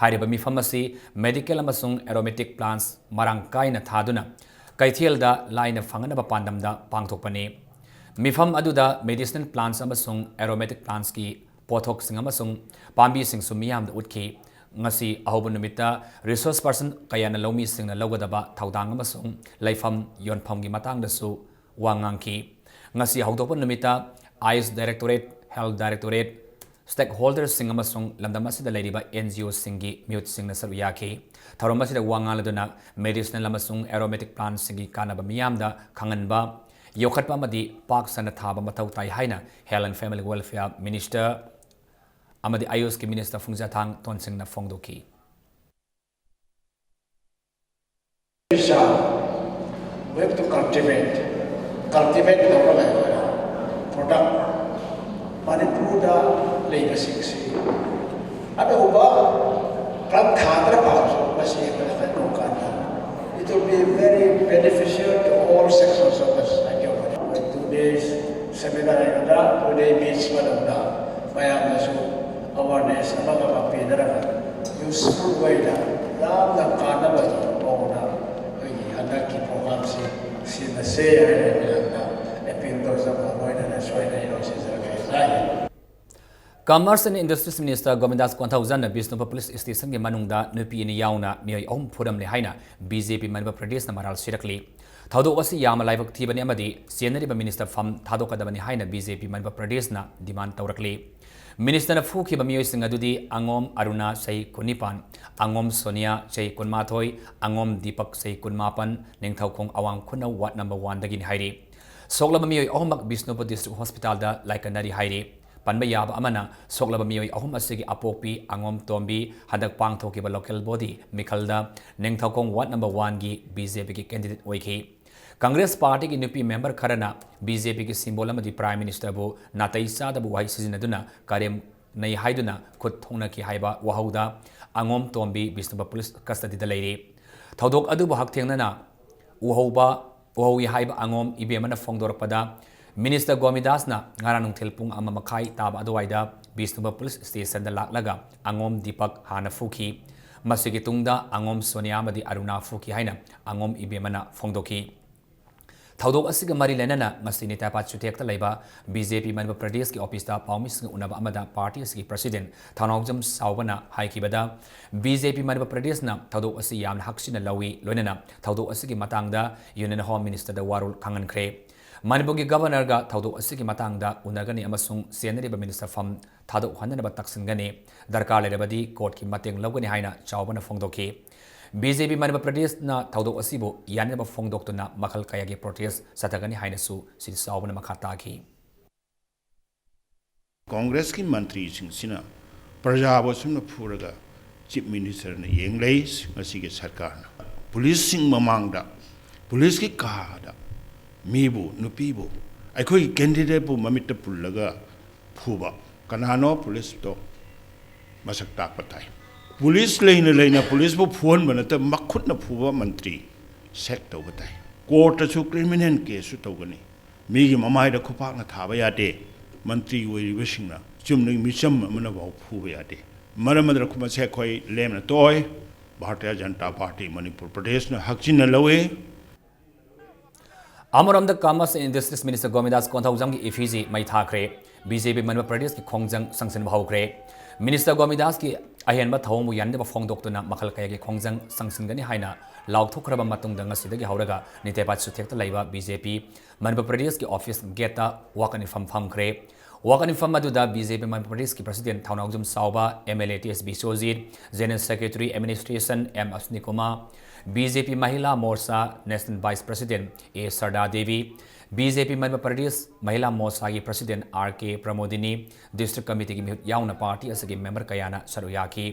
ꯍꯥꯏꯔꯤꯕ ꯃꯤꯐꯝ ꯑꯁꯤ medical ꯑꯃꯁꯨꯡ aromatic plants ꯃꯔꯥꯡ ꯀꯥꯏꯅ ꯊꯥꯗꯨꯅ ꯀꯩꯊꯦꯜꯗ ꯂꯥꯏꯅ ꯐꯪꯒꯗꯕ ꯄꯥꯟꯗꯝꯗ ꯄꯥꯡꯊꯣꯛꯄꯅꯤ꯫ ꯃꯤꯐꯝ ꯑꯗꯨꯗ medicinal plants ꯑꯃꯁꯨꯡ aromatic plantsꯀꯤ ꯄꯣꯠꯊꯣꯛꯁꯤꯡ ꯑꯃꯁꯨꯡ ꯄꯥꯝꯕꯤꯁꯤꯡꯁꯨ ꯃꯤꯌꯥꯝꯗ ꯎꯠꯈꯤ꯫ ꯉꯁꯤ ꯑꯍꯧꯕ ꯅꯨꯃꯤꯠꯇ resource person ꯀꯌꯥꯅ ꯂꯧꯃꯤꯁꯤꯡꯅ ꯂꯧꯒꯗꯕ ꯊꯧꯗꯥꯡ ꯑꯃꯁꯨꯡ ꯂꯩꯐꯝ ꯌꯣꯟꯐꯝꯒꯤ ꯃꯇꯥꯡꯗꯁꯨ ꯋꯥ ꯉꯥꯡꯈꯤ꯫ ꯉꯁꯤ ꯍꯧꯗꯣꯛꯄ ꯅꯨꯃꯤꯠꯇ AYUSH Directorate, Health Directorate, stakeholderꯁꯤꯡ ꯑꯃꯁꯨꯡ ꯂꯝꯗꯝ ꯑꯁꯤꯗ ꯂꯩꯔꯤꯕ N G Oꯁꯤꯡꯒꯤ ꯃꯤꯍꯨꯠꯁꯤꯡꯅ ꯁꯔꯨꯛ ꯌꯥꯈꯤ꯫ ꯊꯧꯔꯝ ꯑꯁꯤꯗ ꯋꯥ ꯉꯥꯡꯂꯗꯨꯅ medicinal ꯑꯃꯁꯨꯡ aromatic plantsꯁꯤꯡꯒꯤ ꯀꯥꯟꯅꯕ ꯃꯤꯌꯥꯝꯗ ꯈꯪꯍꯟꯕ, ꯌꯣꯛꯈꯠꯄ ꯑꯃꯗꯤ ꯄꯥꯛ ꯁꯟꯅ ꯊꯥꯕ ꯃꯊꯧ ꯇꯥꯏ ꯍꯥꯏꯅ Health and Family Welfare Minister ꯑꯃꯗꯤ AYUSHꯀꯤ Minister ꯐꯨꯡꯖꯥꯊꯥꯡ ꯇꯣꯟꯁꯤꯡꯅ ꯐꯣꯡꯗꯣꯛꯈꯤ꯫ We have to cultivate, cultivate ꯇꯧꯔꯒ ꯑꯩꯈꯣꯏꯅ product ꯃꯅꯤꯄꯨꯔꯗ ꯂꯩꯕꯁꯤꯡꯁꯤ ꯑꯅꯧꯕ plant ꯊꯥꯗ꯭ꯔ ꯐꯥꯎꯁꯨ ꯃꯁꯤ ꯑꯩꯈꯣꯏꯅ ꯀꯩꯅꯣ ꯀꯥꯟꯗ it will be very beneficial to all sectors of the society. ꯑꯩꯈꯣꯏ two days seminar ꯍꯥꯏꯒꯗ꯭ꯔꯥ, two day meets ꯃꯅꯨꯡꯗ ꯃꯌꯥꯝꯅꯁꯨ awareness ꯑꯃꯒ ꯑꯃ ꯄꯤꯅꯔꯒ useful ꯑꯣꯏꯅ ꯌꯥꯝꯅ ꯀꯥꯟꯅꯕ ꯃꯑꯣꯡꯗ ꯑꯩꯈꯣꯏꯒꯤ ꯍꯟꯗꯛꯀꯤ programꯁꯤ ꯁꯤꯟꯅꯁꯦ ꯍꯥꯏꯅ ꯃꯌꯥꯝꯗ appeal ꯇꯧꯖꯕ ꯂꯣꯏꯅꯅ ꯁꯣꯏꯗꯅ ꯌꯥꯎꯁꯤꯟꯖꯔꯛꯀꯦ ꯍꯥꯏ꯫ Commerce and Industries Minister ꯒꯣꯕꯤꯟꯗꯥꯁ ꯀꯣꯟꯊꯧꯖꯝꯅ Bishnupur Police Stationꯒꯤ ꯃꯅꯨꯡꯗ ꯅꯨꯄꯤ ꯑꯅꯤ ꯌꯥꯎꯅ ꯃꯤꯑꯣꯏ ꯑꯍꯨꯝ ꯐꯨꯔꯝꯂꯦ ꯍꯥꯏꯅ B J P ꯃꯅꯤꯄꯨꯔ ꯄ꯭ꯔꯗꯦꯁꯅ ꯃꯔꯥꯜ ꯁꯤꯔꯛꯂꯤ꯫ ꯊꯧꯗꯣꯛ ꯑꯁꯤ ꯌꯥꯝꯅ ꯂꯥꯏꯕꯛ ꯊꯤꯕꯅꯤ ꯑꯃꯗꯤ ꯆꯦꯟꯅꯔꯤꯕ ꯃꯤꯅꯤꯁꯇꯔ ꯐꯝ ꯊꯥꯗꯣꯛꯀꯗꯕꯅꯤ ꯍꯥꯏꯅ ꯕꯤ ꯖꯦ ꯄꯤ ꯃꯅꯤꯄꯨꯔ ꯄ꯭ꯔꯗꯦꯁꯅ ꯗꯤꯃꯥꯟ ꯇꯧꯔꯛꯂꯤ꯫ ꯃꯤꯅꯤꯁꯇꯔꯅ ꯐꯨꯈꯤꯕ ꯃꯤꯑꯣꯏꯁꯤꯡ ꯑꯗꯨꯗꯤ ꯑꯉꯣꯝ ꯑꯔꯨꯅꯥ, ꯆꯍꯤ ꯀꯨꯟꯅꯤꯄꯥꯟ, ꯑꯉꯣꯝ ꯁꯣꯅꯤꯌꯥ, ꯆꯍꯤ ꯀꯨꯟꯃꯥꯊꯣꯏ, ꯑꯉꯣꯝ ꯗꯤꯄꯛ, ꯆꯍꯤ ꯀꯨꯟꯃꯥꯄꯟ, ꯅꯤꯡꯊꯧꯈꯣꯡ ꯑꯋꯥꯡ ꯈꯨꯅꯧ ꯋꯥꯔꯗ ꯅꯝꯕꯔ ꯋꯥꯟꯗꯒꯤꯅꯤ ꯍꯥꯏꯔꯤ꯫ ꯁꯣꯛꯂꯕ ꯃꯤꯑꯣꯏ ꯑꯍꯨꯝꯃꯛ ꯕꯤꯁꯅꯨꯄꯨꯔ ꯗꯤꯁꯇ꯭ꯔꯤꯛ ꯍꯣꯁꯄꯤꯇꯥꯜꯗ ꯂꯥꯏꯀꯠꯅꯔꯤ ꯍꯥꯏꯔꯤ꯫ ꯄꯟꯕ ꯌꯥꯕ ꯑꯃꯅ, ꯁꯣꯛꯂꯕ ꯃꯤꯑꯣꯏ ꯑꯍꯨꯝ ꯑꯁꯤꯒꯤ ꯑꯄꯣꯛꯄꯤ ꯑꯉꯣꯝ ꯇꯣꯝꯕꯤ ꯍꯟꯗꯛ ꯄꯥꯡꯊꯣꯛꯈꯤꯕ local body ꯃꯤꯈꯜꯗ Ningthoukhong ward number ꯋꯥꯟꯒꯤ ꯕꯤ ꯖꯦ ꯄꯤꯒꯤ ꯀꯦꯟꯗꯤꯗꯦꯠ ꯑꯣꯏꯈꯤ꯫ ꯀꯪꯒ꯭ꯔꯦꯁ ꯄꯥꯔꯇꯤꯒꯤ ꯅꯨꯄꯤ ꯃꯦꯝꯕꯔ ꯈꯔꯅ ꯕꯤ ꯖꯦ ꯄꯤꯒꯤ ꯁꯤꯝꯕꯣꯜ ꯑꯃꯗꯤ ꯄ꯭ꯔꯥꯏꯝ ꯃꯤꯅꯤꯁꯇꯔꯕꯨ ꯅꯥꯇꯩ ꯆꯥꯗꯕ ꯋꯥꯍꯩ ꯁꯤꯖꯤꯟꯅꯗꯨꯅ ꯀꯔꯦꯝꯅꯩ ꯍꯥꯏꯗꯨꯅ ꯈꯨꯠ ꯊꯣꯛꯅꯈꯤ ꯍꯥꯏꯕ ꯋꯥꯍꯧꯗ ꯑꯉꯣꯝ ꯇꯣꯝꯕꯤ ꯕꯤꯁꯅꯨꯄꯨꯔ ꯄꯨꯂꯤꯁ ꯀꯁꯇꯗꯤꯗ ꯂꯩꯔꯤ꯫ ꯊꯧꯗꯣꯛ ꯑꯗꯨꯕꯨ ꯍꯛꯊꯦꯡꯅꯅ ꯎꯍꯧꯕ, ꯎꯍꯧꯏ ꯍꯥꯏꯕ ꯑꯉꯣꯝ ꯏꯕꯦꯝꯃꯅ ꯐꯣꯡꯗꯣꯔꯛꯄꯗ, ꯃꯤꯅꯤꯁꯇꯔ ꯒꯣꯃꯤꯗꯥꯁꯅ ꯉꯔꯥꯡ ꯅꯨꯡꯊꯤꯜ ꯄꯨꯡ ꯑꯃ ꯃꯈꯥꯏ ꯇꯥꯕ ꯑꯗꯨꯋꯥꯏꯗ ꯕꯤꯁꯅꯨꯄꯨꯔ ꯄꯨꯂꯤꯁ ꯁ꯭ꯇꯦꯁꯟꯗ ꯂꯥꯛꯂꯒ ꯑꯉꯣꯝ ꯗꯤꯄꯛ ꯍꯥꯟꯅ ꯐꯨꯈꯤ꯫ ꯃꯁꯤꯒꯤ ꯇꯨꯡꯗ ꯑꯉꯣꯝ ꯁꯣꯅꯤꯌꯥ ꯑꯃꯗꯤ ꯑꯔꯨꯅꯥ ꯐꯨꯈꯤ ꯍꯥꯏꯅ ꯑꯉꯣꯝ ꯏꯕꯦꯝꯃꯅ ꯐꯣꯡꯗꯣꯛꯈꯤ꯫ ꯊꯧꯗꯣꯛ ꯑꯁꯤꯒ ꯃꯔꯤ ꯂꯩꯅꯅ ꯉꯁꯤ ꯅꯤꯇꯥꯄꯥꯠ ꯆꯨꯊꯦꯛꯇ ꯂꯩꯕ ꯕꯤ ꯖꯦ ꯄꯤ ꯃꯅꯤꯄꯨꯔ ꯄ꯭ꯔꯗꯦꯁꯀꯤ ꯑꯣꯐꯤꯁꯇ ꯄꯥꯎꯃꯤꯁꯤꯡꯒ ꯎꯅꯕ ꯑꯃꯗ ꯄꯥꯔꯇꯤ ꯑꯁꯤꯒꯤ ꯄ꯭ꯔꯁꯤꯗꯦꯟ ꯊꯧꯅꯥꯎꯖꯝ ꯆꯥꯎꯕꯅ ꯍꯥꯏꯈꯤꯕꯗ, ꯕꯤ ꯖꯦ ꯄꯤ ꯃꯅꯤꯄꯨꯔ ꯄ꯭ꯔꯗꯦꯁꯅ ꯊꯧꯗꯣꯛ ꯑꯁꯤ ꯌꯥꯝꯅ ꯍꯛꯆꯤꯟꯅ ꯂꯧꯏ, ꯂꯣꯏꯅꯅ ꯊꯧꯗꯣꯛ ꯑꯁꯤꯒꯤ ꯃꯇꯥꯡꯗ ꯌꯨꯅꯤꯌꯟ ꯍꯣꯝ ꯃꯤꯅꯤꯁꯇꯔꯗ ꯋꯥꯔꯣꯜ ꯈꯪꯍꯟꯈ꯭ꯔꯦ꯫ ꯃꯅꯤꯄꯨꯔꯒꯤ ꯒꯕꯔꯅꯔꯒ ꯊꯧꯗꯣꯛ ꯑꯁꯤꯒꯤ ꯃꯇꯥꯡꯗ ꯎꯅꯒꯅꯤ ꯑꯃꯁꯨꯡ ꯆꯦꯟꯅꯔꯤꯕ ꯃꯤꯅꯤꯁꯇꯔ ꯐꯝ ꯊꯥꯗꯣꯛꯍꯟꯅꯅꯕ ꯇꯛꯁꯤꯟꯒꯅꯤ꯫ ꯗꯔꯀꯥꯔ ꯂꯩꯔꯕꯗꯤ ꯀꯣꯔꯠꯀꯤ ꯃꯇꯦꯡ ꯂꯧꯒꯅꯤ ꯍꯥꯏꯅ ꯆꯥꯎꯕꯅ ꯐꯣꯡꯗꯣꯛꯈꯤ꯫ ꯕꯤ ꯖꯦ ꯄꯤ ꯃꯅꯤꯄꯨꯔ ꯄ꯭ꯔꯗꯦꯁꯅ ꯊꯧꯗꯣꯛ ꯑꯁꯤꯕꯨ ꯌꯥꯅꯤꯡꯗꯕ ꯐꯣꯡꯗꯣꯛꯇꯨꯅ ꯃꯈꯜ ꯀꯌꯥꯒꯤ ꯄ꯭ꯔꯣꯇꯦꯁ ꯆꯠꯊꯒꯅꯤ ꯍꯥꯏꯅꯁꯨ ꯁ꯭ꯔꯤ ꯆꯥꯎꯕꯅ ꯃꯈꯥ ꯇꯥꯈꯤ꯫ ꯀꯣꯡꯒ꯭ꯔꯦꯁꯀꯤ ꯃꯟꯇ꯭ꯔꯤꯁꯤꯡꯁꯤꯅ ꯄ꯭ꯔꯖꯥꯕꯨ ꯑꯁꯨꯝꯅ ꯐꯨꯔꯒ ꯆꯤꯐ ꯃꯤꯅꯤꯁꯇꯔꯅ ꯌꯦꯡ ꯂꯩ꯫ ꯃꯁꯤꯒꯤ ꯁꯔꯀꯥꯔꯅ ꯄꯨꯂꯤꯁꯁꯤꯡ ꯃꯃꯥꯡꯗ, ꯄꯨꯂꯤꯁꯀꯤ ꯀꯥꯗ ꯃꯤꯕꯨ, ꯅꯨꯄꯤꯕꯨ, ꯑꯩꯈꯣꯏꯒꯤ ꯀꯦꯟꯗꯤꯗꯦꯠꯄꯨ ꯃꯃꯤꯠꯇ ꯄꯨꯜꯂꯒ ꯐꯨꯕ ꯀꯅꯥꯅꯣ? ꯄꯨꯂꯤꯁꯇꯣ ꯃꯁꯛ ꯇꯥꯛꯄ ꯇꯥꯏ꯫ ꯄꯨꯂꯤꯁ ꯂꯩꯅ ꯂꯩꯅ ꯄꯨꯂꯤꯁꯄꯨ ꯐꯨꯍꯟꯕ ꯅꯠꯇꯕ ꯃꯈꯨꯠꯅ ꯐꯨꯕ ꯃꯟꯇ꯭ꯔꯤ ꯁꯦꯛ ꯇꯧꯕ ꯇꯥꯏ꯫ ꯀꯣꯔꯠꯇꯁꯨ ꯀ꯭ꯔꯤꯃꯤꯅꯦꯜ ꯀꯦꯁꯁꯨ ꯇꯧꯒꯅꯤ꯫ ꯃꯤꯒꯤ ꯃꯃꯥꯏꯗ ꯈꯨꯄꯥꯛꯅ ꯊꯥꯕ ꯌꯥꯗꯦ꯫ ꯃꯟꯇ꯭ꯔꯤ ꯑꯣꯏꯔꯤꯕꯁꯤꯡꯅ ꯆꯨꯝꯅꯒꯤ ꯃꯤꯆꯝ ꯑꯃꯅꯐꯥꯎ ꯐꯨꯕ ꯌꯥꯗꯦ꯫ ꯃꯔꯝ ꯑꯗꯨꯅ ꯃꯁꯤ ꯑꯩꯈꯣꯏ ꯂꯦꯝꯅ ꯇꯣꯛꯑꯣꯏ꯫ ꯚꯥꯔꯇꯤꯌ ꯖꯅꯇꯥ ꯄꯥꯔꯇꯤ ꯃꯅꯤꯄꯨꯔ ꯄ꯭ꯔꯗꯦꯁꯅ ꯍꯛꯆꯤꯟꯅ ꯂꯧꯏ꯫ ꯑꯃꯔꯣꯝꯗ, ꯀꯃꯔꯁ ꯑꯦꯟ ꯏꯟꯗꯁꯇ꯭ꯔꯤꯁ ꯃꯤꯅꯤꯁꯇꯔ ꯒꯣꯃꯤꯗꯥꯁ ꯀꯣꯟꯊꯧꯖꯝꯒꯤ ꯏꯐꯤꯖꯤ ꯃꯩ ꯊꯥꯈ꯭ꯔꯦ꯫ ꯕꯤ ꯖꯦ ꯄꯤ ꯃꯅꯤꯄꯨꯔ ꯄ꯭ꯔꯗꯦꯁꯀꯤ ꯈꯣꯡꯖꯪ ꯁꯪꯁꯤꯟꯕ ꯍꯧꯈ꯭ꯔꯦ꯫ ꯃꯤꯅꯤꯁꯇꯔ ꯒꯣꯃꯤꯗꯥꯁꯀꯤ ꯑꯍꯦꯟꯕ ꯊꯧꯑꯣꯡꯕꯨ ꯌꯥꯅꯤꯡꯗꯕ ꯐꯣꯡꯗꯣꯛꯇꯨꯅ ꯃꯈꯜ ꯀꯌꯥꯒꯤ ꯈꯣꯡꯖꯪ ꯆꯪꯁꯤꯟꯒꯅꯤ ꯍꯥꯏꯅ ꯂꯥꯎꯊꯣꯛꯈ꯭ꯔꯕ ꯃꯇꯨꯡꯗ ꯉꯁꯤꯗꯒꯤ ꯍꯧꯔꯒ ꯅꯤꯇꯦꯄꯥꯠ ꯁꯨꯊꯦꯛꯇ ꯂꯩꯕ ꯕꯤ ꯖꯦ ꯄꯤ ꯃꯅꯤꯄꯨꯔ ꯄ꯭ꯔꯗꯦꯁꯀꯤ ꯑꯣꯐꯤꯁ ꯒꯦꯠꯇ ꯋꯥꯀꯠ ꯃꯤꯐꯝ ꯐꯝꯈ꯭ꯔꯦ꯫ ꯋꯥꯀꯠ ꯃꯤꯐꯝ ꯑꯗꯨꯗ ꯕꯤ ꯖꯦ ꯄꯤ ꯃꯅꯤꯄꯨꯔ ꯄ꯭ꯔꯗꯦꯁꯀꯤ president Thounaojam Chaoba, M L A T S Biswajit, general secretary administration M Ashwini Kumar, B J P Mahila Morcha national vice president A Sarda Devi, B J P Manipur Pradesh Mahila ꯃꯣꯔꯆꯥꯒꯤ president R K Pramodini, district ꯀꯃꯤꯇꯤꯒꯤ ꯃꯤꯍꯨꯠ ꯌꯥꯎꯅ ꯄꯥꯔꯇꯤ ꯑꯁꯤꯒꯤ ꯃꯦꯝꯕꯔ ꯀꯌꯥꯅ ꯁꯔꯨꯛ ꯌꯥꯈꯤ꯫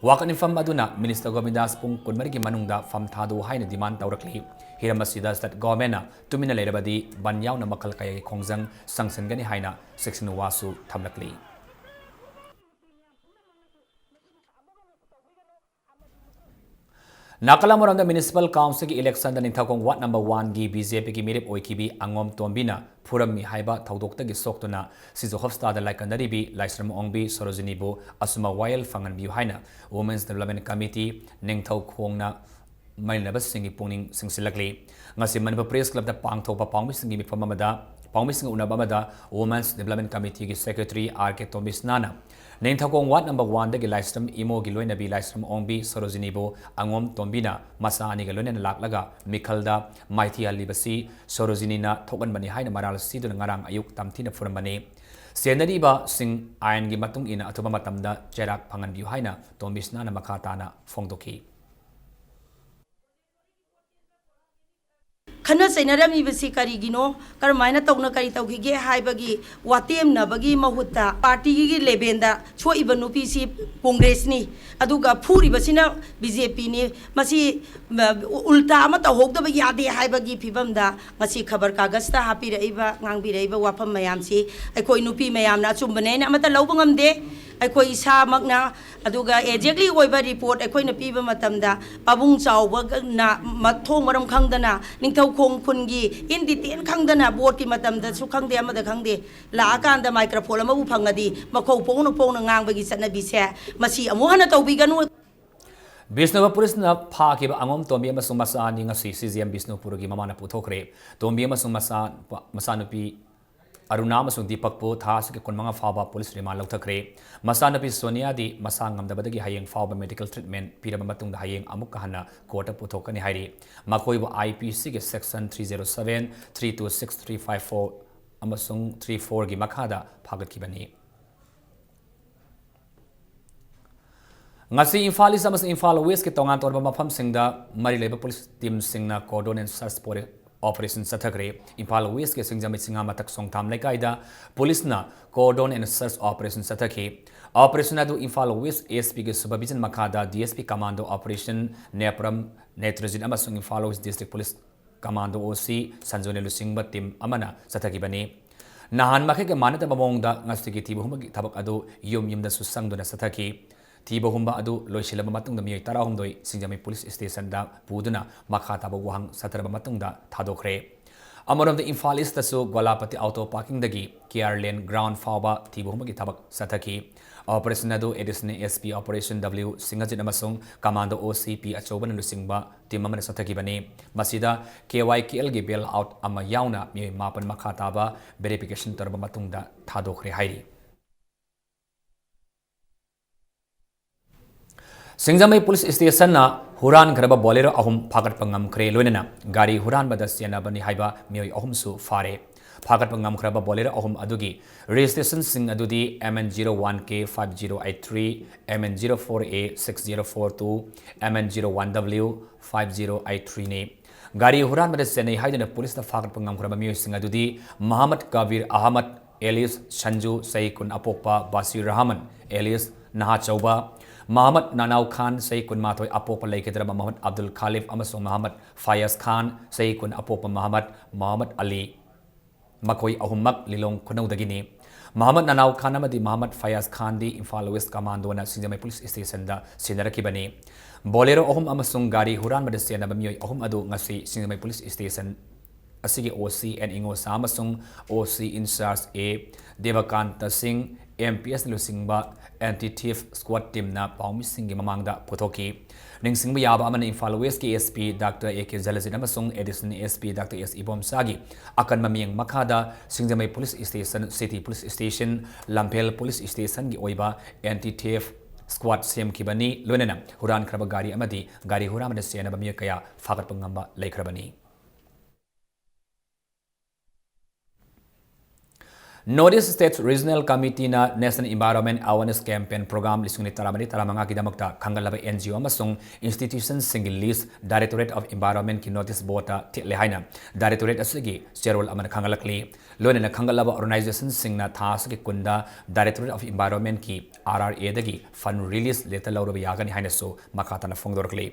ꯋꯥꯀꯠ ꯃꯤꯐꯝ ꯑꯗꯨꯅ ꯃꯤꯅꯤꯁꯇꯔ ꯒꯣꯕꯤꯟꯗꯥꯁ ꯄꯨꯡ ꯀꯨꯟꯃꯔꯤꯒꯤ ꯃꯅꯨꯡꯗ ꯐꯝ ꯊꯥꯗꯣꯛꯎ ꯍꯥꯏꯅ ꯗꯤꯃꯥꯟ ꯇꯧꯔꯛꯂꯤ꯫ ꯍꯤꯔꯝ ꯑꯁꯤꯗ ꯁ꯭ꯇꯦꯠ ꯒꯣꯚꯔꯟꯃꯦꯟꯠꯅ ꯇꯨꯃꯤꯟꯅ ꯂꯩꯔꯕꯗꯤ ꯕꯟꯗ ꯌꯥꯎꯅ ꯃꯈꯜ ꯀꯌꯥꯒꯤ ꯈꯣꯡꯖꯪ ꯆꯪꯁꯤꯟꯒꯅꯤ ꯍꯥꯏꯅ ꯆꯦꯛꯁꯤꯟ ꯋꯥꯁꯨ ꯊꯝꯂꯛꯂꯤ꯫ ꯅꯥꯀꯜ ꯑꯃꯔꯣꯝꯗ ꯃ꯭ꯌꯨꯅꯤꯁꯤꯄꯥꯜ ꯀꯥꯎꯟꯁꯤꯜꯒꯤ ꯏꯂꯦꯛꯁꯟꯗ ꯅꯤꯡꯊꯧꯈꯣꯡ ꯋꯥꯔꯗ ꯅꯝꯕꯔ ꯋꯥꯟꯒꯤ ꯕꯤ ꯖꯦ ꯄꯤꯒꯤ ꯃꯤꯔꯦꯞ ꯑꯣꯏꯈꯤꯕꯤ ꯑꯉꯣꯝ ꯇꯣꯝꯕꯤꯅ ꯐꯨꯔꯝꯃꯤ ꯍꯥꯏꯕ ꯊꯧꯗꯣꯛꯇꯒꯤ ꯁꯣꯛꯇꯨꯅ ꯁꯤꯖꯣ ꯍꯣꯁꯄꯤꯇꯥꯜꯗ ꯂꯥꯏꯀꯠꯅꯔꯤꯕꯤ ꯂꯥꯏꯁ꯭ꯔꯝ ꯑꯣꯡꯕꯤ ꯁꯣꯔꯣꯖꯤꯅꯤꯕꯨ ꯑꯆꯨꯝꯕ ꯋꯥꯌꯦꯜ ꯐꯪꯍꯟꯕꯤꯌꯨ ꯍꯥꯏꯅ ꯋꯨꯃꯦꯟꯁ ꯗꯤꯕꯦꯂꯞꯃꯦꯟꯠ ꯀꯃꯤꯇꯤ ꯅꯤꯡꯊꯧꯈꯣꯡꯅ ꯃꯔꯤ ꯂꯩꯅꯕꯁꯤꯡꯒꯤ ꯄꯨꯛꯅꯤꯡ ꯆꯤꯡꯁꯤꯜꯂꯛꯂꯤ꯫ ꯉꯁꯤ ꯃꯅꯤꯄꯨꯔ ꯄ꯭ꯔꯦꯁ ꯀ꯭ꯂꯕꯇ ꯄꯥꯡꯊꯣꯛꯄ ꯄꯥꯎꯃꯤꯁꯤꯡꯒꯤ ꯃꯤꯐꯝ ꯑꯃꯗ, ꯄꯥꯎꯃꯤꯁꯤꯡꯒ ꯎꯅꯕ ꯑꯃꯗ ꯋꯨꯃꯦꯟꯁ ꯗꯤꯕꯦꯂꯞꯃꯦꯟꯠ ꯀꯃꯤꯇꯤꯒꯤ ꯁꯦꯀ꯭ꯔꯦꯇꯔꯤ ꯑꯥꯔ ꯀꯦ ꯇꯣꯝꯕꯤꯁꯅꯥꯅ ꯅꯤꯡꯊꯧꯈꯣꯡ ꯋꯥꯔꯗ ꯅꯝꯕꯔ ꯋꯥꯟꯗꯒꯤ ꯂꯥꯏꯁ꯭ꯔꯝ ꯏꯃꯣꯒꯤ ꯂꯣꯏꯅꯕꯤ ꯂꯥꯏꯁ꯭ꯔꯝ ꯑꯣꯡꯕꯤ ꯁꯣꯔꯣꯖꯤꯅꯤꯕꯨ ꯑꯉꯣꯝ ꯇꯣꯝꯕꯤꯅ ꯃꯆꯥ ꯑꯅꯤꯒ ꯂꯣꯏꯅꯅ ꯂꯥꯛꯂꯒ ꯃꯤꯈꯜꯗ ꯃꯥꯏꯊꯤꯍꯜꯂꯤꯕꯁꯤ ꯁꯣꯔꯣꯖꯤꯅꯤꯅ ꯊꯣꯛꯍꯟꯕꯅꯤ ꯍꯥꯏꯅ ꯃꯔꯥꯜ ꯁꯤꯗꯨꯅ ꯉꯔꯥꯡ ꯑꯌꯨꯛ ꯇꯝꯊꯤꯅ ꯐꯨꯔꯝꯕꯅꯤ꯫ ꯆꯦꯟꯅꯔꯤꯕꯁꯤꯡ ꯑꯥꯏꯟꯒꯤ ꯃꯇꯨꯡ ꯏꯟꯅ ꯑꯊꯨꯕ ꯃꯇꯝꯗ ꯆꯩꯔꯥꯛ ꯐꯪꯍꯟꯕꯤꯌꯨ ꯍꯥꯏꯅ ꯇꯣꯝꯕꯤꯁꯅꯥꯅ ꯃꯈꯥ ꯇꯥꯅ ꯐꯣꯡꯗꯣꯛꯈꯤ꯫ ꯈꯠꯅ ꯆꯩꯅꯔꯝꯃꯤꯕꯁꯤ ꯀꯔꯤꯒꯤꯅꯣ, ꯀꯔꯝꯍꯥꯏꯅ ꯇꯧꯅ ꯀꯔꯤ ꯇꯧꯈꯤꯒꯦ ꯍꯥꯏꯕꯒꯤ ꯋꯥꯇꯦꯝꯅꯕꯒꯤ ꯃꯍꯨꯠꯇ ꯄꯥꯔꯇꯤꯒꯤ ꯂꯦꯚꯦꯜꯗ ꯁꯣꯛꯏꯕ ꯅꯨꯄꯤꯁꯤ ꯀꯣꯡꯒ꯭ꯔꯦꯁꯅꯤ, ꯑꯗꯨꯒ ꯐꯨꯔꯤꯕꯁꯤꯅ ꯕꯤ ꯖꯦ ꯄꯤꯅꯤ꯫ ꯃꯁꯤ, ꯃ, ꯎꯜꯇꯥ ꯑꯃ ꯇꯧꯍꯧꯗꯕ ꯌꯥꯗꯦ ꯍꯥꯏꯕꯒꯤ ꯐꯤꯕꯝꯗ ꯉꯁꯤ ꯈꯕꯔ ꯀꯥꯒꯖꯇ ꯍꯥꯞꯄꯤꯔꯛꯏꯕ, ꯉꯥꯡꯕꯤꯔꯛꯏꯕ ꯋꯥꯐꯝ ꯃꯌꯥꯝꯁꯤ ꯑꯩꯈꯣꯏ ꯅꯨꯄꯤ ꯃꯌꯥꯝꯅ ꯑꯆꯨꯝꯕꯅꯦꯅ ꯑꯃꯠꯇ ꯂꯧꯕ ꯉꯝꯗꯦ꯫ ꯑꯩꯈꯣꯏ ꯏꯁꯥꯃꯛꯅ, ꯑꯗꯨꯒ ꯑꯦꯛꯖꯦꯛꯂꯤ ꯑꯣꯏꯕ ꯔꯤꯄꯣꯔꯠ ꯑꯩꯈꯣꯏꯅ ꯄꯤꯕ ꯃꯇꯝꯗ, ꯄꯥꯕꯨꯡ ꯆꯥꯎꯕꯅ ꯃꯊꯣꯡ ꯃꯔꯝ ꯈꯪꯗꯅ, ꯅꯤꯡꯊꯧꯈꯣꯡ ꯈꯨꯟꯒꯤ ꯏꯟ ꯗꯤꯇꯦꯜ ꯈꯪꯗꯅ, ꯚꯣꯠꯀꯤ ꯃꯇꯝꯗꯁꯨ ꯈꯪꯗꯦ, ꯑꯃꯗ ꯈꯪꯗꯦ, ꯂꯥꯛꯑꯀꯥꯟꯗ ꯃꯥꯏꯀ꯭ꯔꯣꯐꯣꯟ ꯑꯃꯕꯨ ꯐꯪꯉꯗꯤ ꯃꯈꯧ ꯄꯣꯡꯅ ꯄꯣꯡꯅ ꯉꯥꯡꯕꯒꯤ ꯆꯠꯅꯕꯤꯁꯦ ꯃꯁꯤ ꯑꯃꯨꯛ ꯍꯟꯅ ꯇꯧꯕꯤꯒꯅꯨ꯫ ꯕꯤꯁꯅꯨꯄꯨꯔ ꯄꯨꯂꯤꯁꯅ ꯐꯥꯈꯤꯕ ꯑꯉꯣꯝ ꯇꯣꯝꯕꯤ ꯑꯃꯁꯨꯡ ꯃꯆꯥ ꯑꯅꯤ ꯉꯁꯤ ꯁꯤ ꯖꯤ ꯑꯦꯝ ꯕꯤꯁꯅꯨꯄꯨꯔꯒꯤ ꯃꯃꯥꯅ ꯄꯨꯊꯣꯛꯈ꯭ꯔꯦ꯫ ꯇꯣꯝꯕꯤ ꯑꯃꯁꯨꯡ ꯃꯆꯥ, ꯃꯆꯥꯅꯨꯄꯤ ꯑꯔꯨꯅꯥ ꯑꯃꯁꯨꯡ ꯗꯤꯄꯛꯄꯨ ꯊꯥ ꯑꯁꯤꯒꯤ ꯀꯨꯟꯃꯉꯥ ꯐꯥꯎꯕ ꯄꯨꯂꯤꯁ ꯔꯤꯃꯥꯟ ꯂꯧꯊꯈ꯭ꯔꯦ꯫ ꯃꯆꯥꯅꯨꯄꯤ ꯁꯣꯅꯤꯌꯥꯗꯤ ꯃꯁꯥ ꯉꯝꯗꯕꯗꯒꯤ ꯍꯌꯦꯡ ꯐꯥꯎꯕ ꯃꯦꯗꯤꯀꯦꯜ ꯇ꯭ꯔꯤꯠꯃꯦꯟ ꯄꯤꯔꯕ ꯃꯇꯨꯡꯗ ꯍꯌꯦꯡ ꯑꯃꯨꯛꯀ ꯍꯟꯅ ꯀꯣꯔꯠꯇ ꯄꯨꯊꯣꯛꯀꯅꯤ ꯍꯥꯏꯔꯤ꯫ ꯃꯈꯣꯏꯕꯨ IPCꯒꯤ section three zero seven, three two six, three five four ꯑꯃꯁꯨꯡ three fourꯒꯤ ꯃꯈꯥꯗ ꯐꯥꯒꯠꯈꯤꯕꯅꯤ꯫ ꯉꯁꯤ ꯏꯝꯐꯥꯜ ꯏꯁ ꯑꯃꯁꯨꯡ ꯏꯝꯐꯥꯜ ꯋꯦꯁꯀꯤ ꯇꯣꯉꯥꯟ ꯇꯣꯉꯥꯟꯕ ꯃꯐꯝꯁꯤꯡꯗ ꯃꯔꯤ ꯂꯩꯕ ꯄꯨꯂꯤꯁ ꯇꯤꯝꯁꯤꯡꯅ cordon and search ꯄꯣꯔꯤ-, operation ꯆꯠꯊꯈ꯭ꯔꯦ꯫ ꯏꯝꯐꯥꯜ ꯋꯦꯁꯀꯤ ꯁꯤꯡꯖꯃꯩ ꯆꯤꯉꯥꯃꯊꯛ ꯁꯣꯡꯊꯥꯝ ꯂꯩꯀꯥꯏꯗ ꯄꯨꯂꯤꯁꯅ cordon and search operation ꯆꯠꯊꯈꯤ꯫ Operation ꯑꯗꯨ ꯏꯝꯐꯥꯜ ꯋꯦꯁ ASPꯒꯤ supervision ꯃꯈꯥꯗ DSP commando operation, NEPRM, Netrajit ꯑꯃꯁꯨꯡ Imphal west district police commando OC ꯁꯟꯖꯨꯅ ꯂꯨꯆꯤꯡꯕ ꯇꯤꯝ ꯑꯃꯅ ꯆꯠꯊꯈꯤꯕꯅꯤ꯫ ꯅꯍꯥꯟ ꯃꯈꯩꯒ ꯃꯥꯟꯅꯗꯕ ꯃꯑꯣꯡꯗ ꯉꯁꯤꯒꯤ ꯊꯤꯕ ꯍꯨꯝꯕꯒꯤ ꯊꯕꯛ ꯑꯗꯨ ꯌꯨꯝ ꯌꯨꯝꯗꯁꯨ ꯆꯪꯗꯨꯅ ꯆꯠꯊꯈꯤ꯫ ꯊꯤꯕ ꯍꯨꯝꯕ ꯑꯗꯨ ꯂꯣꯏꯁꯤꯜꯂꯕ ꯃꯇꯨꯡꯗ ꯃꯤꯑꯣꯏ ꯇꯔꯥꯍꯨꯝꯗꯣꯏ ꯁꯤꯡꯖꯃꯩ ꯄꯨꯂꯤꯁ ꯁ꯭ꯇꯦꯁꯟꯗ ꯄꯨꯗꯨꯅ ꯃꯈꯥ ꯇꯥꯕ ꯋꯥꯍꯪ ꯆꯠꯊꯔꯕ ꯃꯇꯨꯡꯗ ꯊꯥꯗꯣꯛꯈ꯭ꯔꯦ꯫ ꯑꯃꯔꯣꯝꯗ ꯏꯝꯐꯥꯜ ꯏꯁꯇꯁꯨ ꯒꯣꯂꯥꯄꯇꯤ ꯑꯣꯇꯣ ꯄꯥꯔꯀꯤꯡꯗꯒꯤ KR ꯂꯦꯟ ꯒ꯭ꯔꯥꯎꯟ ꯐꯥꯎꯕ ꯊꯤꯕ ꯍꯨꯝꯕꯒꯤ ꯊꯕꯛ ꯆꯠꯊꯈꯤ꯫ Operation ꯑꯗꯨ Additional SP Operation W ꯁꯤꯡꯍꯖꯤꯠ ꯑꯃꯁꯨꯡ ꯀꯃꯥꯟꯗꯣ OC ꯄꯤ ꯑꯆꯧꯕꯅ ꯂꯨꯆꯤꯡꯕ ꯇꯤꯝ ꯑꯃꯅ ꯆꯠꯊꯈꯤꯕꯅꯤ꯫ ꯃꯁꯤꯗ KYKLꯒꯤ bail out ꯑꯃ ꯌꯥꯎꯅ ꯃꯤꯑꯣꯏ ꯃꯥꯄꯟ ꯃꯈꯥ ꯇꯥꯕ verification ꯇꯧꯔꯕ ꯃꯇꯨꯡꯗ ꯊꯥꯗꯣꯛꯈ꯭ꯔꯦ ꯍꯥꯏꯔꯤ꯫ ꯁꯤꯡꯖꯃꯩ ꯄꯨꯂꯤꯁ ꯁ꯭ꯇꯦꯁꯟꯅ ꯍꯨꯔꯥꯟꯈ꯭ꯔꯕ Bolero ꯑꯍꯨꯝ ꯐꯥꯒꯠꯄ ꯉꯝꯈ꯭ꯔꯦ, ꯂꯣꯏꯅꯅ ꯒꯥꯔꯤ ꯍꯨꯔꯥꯟꯕꯗ ꯆꯦꯟꯅꯕꯅꯤ ꯍꯥꯏꯕ ꯃꯤꯑꯣꯏ ꯑꯍꯨꯝꯁꯨ ꯐꯥꯔꯦ꯫ ꯐꯥꯒꯠꯄ ꯉꯝꯈ꯭ꯔꯕ Bolero ꯑꯍꯨꯝ ꯑꯗꯨꯒꯤ registrationꯁꯤꯡ ꯑꯗꯨꯗꯤ MN zero one K five zero eight three, MN zero four A six zero four two, MN zero one W five zero eight threeꯅꯤ꯫ ꯒꯥꯔꯤ ꯍꯨꯔꯥꯟꯕꯗ ꯆꯦꯟꯅꯩ ꯍꯥꯏꯗꯨꯅ ꯄꯨꯂꯤꯁꯅ ꯐꯥꯒꯠꯄ ꯉꯝꯈ꯭ꯔꯕ ꯃꯤꯑꯣꯏꯁꯤꯡ ꯑꯗꯨꯗꯤ ꯃꯍꯃꯗ ꯀꯕꯤꯔ ꯑꯍꯃꯗ alias ꯁꯟꯖꯨ, ꯆꯍꯤ ꯀꯨꯟ ꯑꯄꯣꯛꯄ, ꯕꯥꯁꯤꯔ ꯔꯍꯃꯟ alias ꯅꯍꯥ ꯆꯧꯕ, ꯃꯍꯃꯗ ꯅꯅꯥꯎ ꯈꯥꯟ, ꯆꯍꯤ ꯀꯨꯟꯃꯥꯊꯣꯏ ꯑꯄꯣꯛꯄ, ꯂꯩꯈꯤꯗ꯭ꯔꯕ ꯃꯍꯃꯗ ꯑꯕꯗꯨꯜ ꯈꯥꯂꯤꯐ ꯑꯃꯁꯨꯡ ꯃꯍꯃꯗ ꯐꯌꯥꯖ ꯈꯥꯟ, ꯆꯍꯤ ꯀꯨꯟ ꯑꯄꯣꯛꯄ, ꯃꯍꯃꯗ ꯃꯍꯃꯗ ꯑꯂꯤ꯫ ꯃꯈꯣꯏ ꯑꯍꯨꯝꯃꯛ ꯂꯤꯂꯣꯡ ꯈꯨꯅꯧꯗꯒꯤꯅꯤ꯫ ꯃꯍꯃꯗ ꯅꯅꯥꯎ ꯈꯥꯟ ꯑꯃꯗꯤ ꯃꯍꯃꯗ ꯐꯌꯥꯖ ꯈꯥꯟꯗꯤ ꯏꯝꯐꯥꯜ ꯋꯦꯁ ꯀꯃꯥꯟꯗꯣꯅ ꯁꯤꯡꯖꯃꯩ ꯄꯨꯂꯤꯁ ꯁ꯭ꯇꯦꯁꯟꯗ ꯁꯤꯟꯅꯔꯛꯈꯤꯕꯅꯤ꯫ Bolero ꯑꯍꯨꯝ ꯑꯃꯁꯨꯡ ꯒꯥꯔꯤ ꯍꯨꯔꯥꯟꯕꯗ ꯆꯦꯟꯅꯕ ꯃꯤꯑꯣꯏ ꯑꯍꯨꯝ ꯑꯗꯨ ꯉꯁꯤ ꯁꯤꯡꯖꯃꯩ ꯄꯨꯂꯤꯁ ꯁ꯭ꯇꯦꯁꯟ ꯑꯁꯤꯒꯤ OC N ꯏꯉꯣꯁꯥ ꯑꯃꯁꯨꯡ OC in charge A ꯗꯦꯕꯀꯥꯟꯇ ꯁꯤꯡ, MPSꯅ ꯂꯨꯆꯤꯡꯕ Anti-Theft Squad teamꯅ ꯄꯥꯎꯃꯤꯁꯤꯡꯒꯤ ꯃꯃꯥꯡꯗ ꯄꯨꯊꯣꯛꯈꯤ꯫ ꯅꯤꯡꯁꯤꯡꯕ ꯌꯥꯕ ꯑꯃꯅ, ꯏꯝꯐꯥꯜ ꯋꯦꯁꯀꯤ SP Doctor A K ꯖꯂꯖꯤꯠ ꯑꯃꯁꯨꯡ Additional SP Doctor S ꯏꯕꯣꯝꯆꯥꯒꯤ ꯑꯀꯟꯕ ꯃꯤꯠꯌꯦꯡ ꯃꯈꯥꯗ ꯁꯤꯡꯖꯃꯩ Police Station, City Police Station, ꯂꯝꯐꯦꯜ Police Stationꯒꯤ ꯑꯣꯏꯕ Anti-Theft Squad ꯁꯦꯝꯈꯤꯕꯅꯤ꯫ ꯂꯣꯏꯅꯅ ꯍꯨꯔꯥꯟꯈ꯭ꯔꯕ ꯒꯥꯔꯤ ꯑꯃꯗꯤ ꯒꯥꯔꯤ ꯍꯨꯔꯥꯟꯕꯗ ꯆꯦꯟꯅꯕ ꯃꯤꯑꯣꯏ ꯀꯌꯥ ꯐꯥꯒꯠꯄ ꯉꯝꯕ ꯂꯩꯈ꯭ꯔꯕꯅꯤ꯫ North East State Regional Committeeꯅ National Environment Awareness Campaign Program ꯂꯤꯁꯤꯡ ꯑꯅꯤ ꯇꯔꯥꯃꯔꯤ ꯇꯔꯥꯃꯉꯥꯒꯤꯗꯃꯛꯇ ꯈꯟꯒꯠꯂꯕ NGO ꯑꯃꯁꯨꯡ institutionꯁꯤꯡꯒꯤ list Directorate of Environmentꯀꯤ notice boardꯇ ꯊꯦꯠꯂꯦ ꯍꯥꯏꯅ Directorate ꯑꯁꯤꯒꯤ ꯆꯦꯔꯣꯜ ꯑꯃꯅ ꯈꯪꯍꯜꯂꯛꯂꯤ꯫ ꯂꯣꯏꯅꯅ ꯈꯟꯒꯠꯂꯕ organizationꯁꯤꯡꯅ ꯊꯥ ꯑꯁꯤꯒꯤ ꯀꯨꯟꯗ Directorate of Environmentꯀꯤ RRAꯗꯒꯤ fund release letter ꯂꯧꯔꯕ ꯌꯥꯒꯅꯤ ꯍꯥꯏꯅꯁꯨ ꯃꯈꯥ ꯇꯥꯅ ꯐꯣꯡꯗꯣꯔꯛꯂꯤ꯫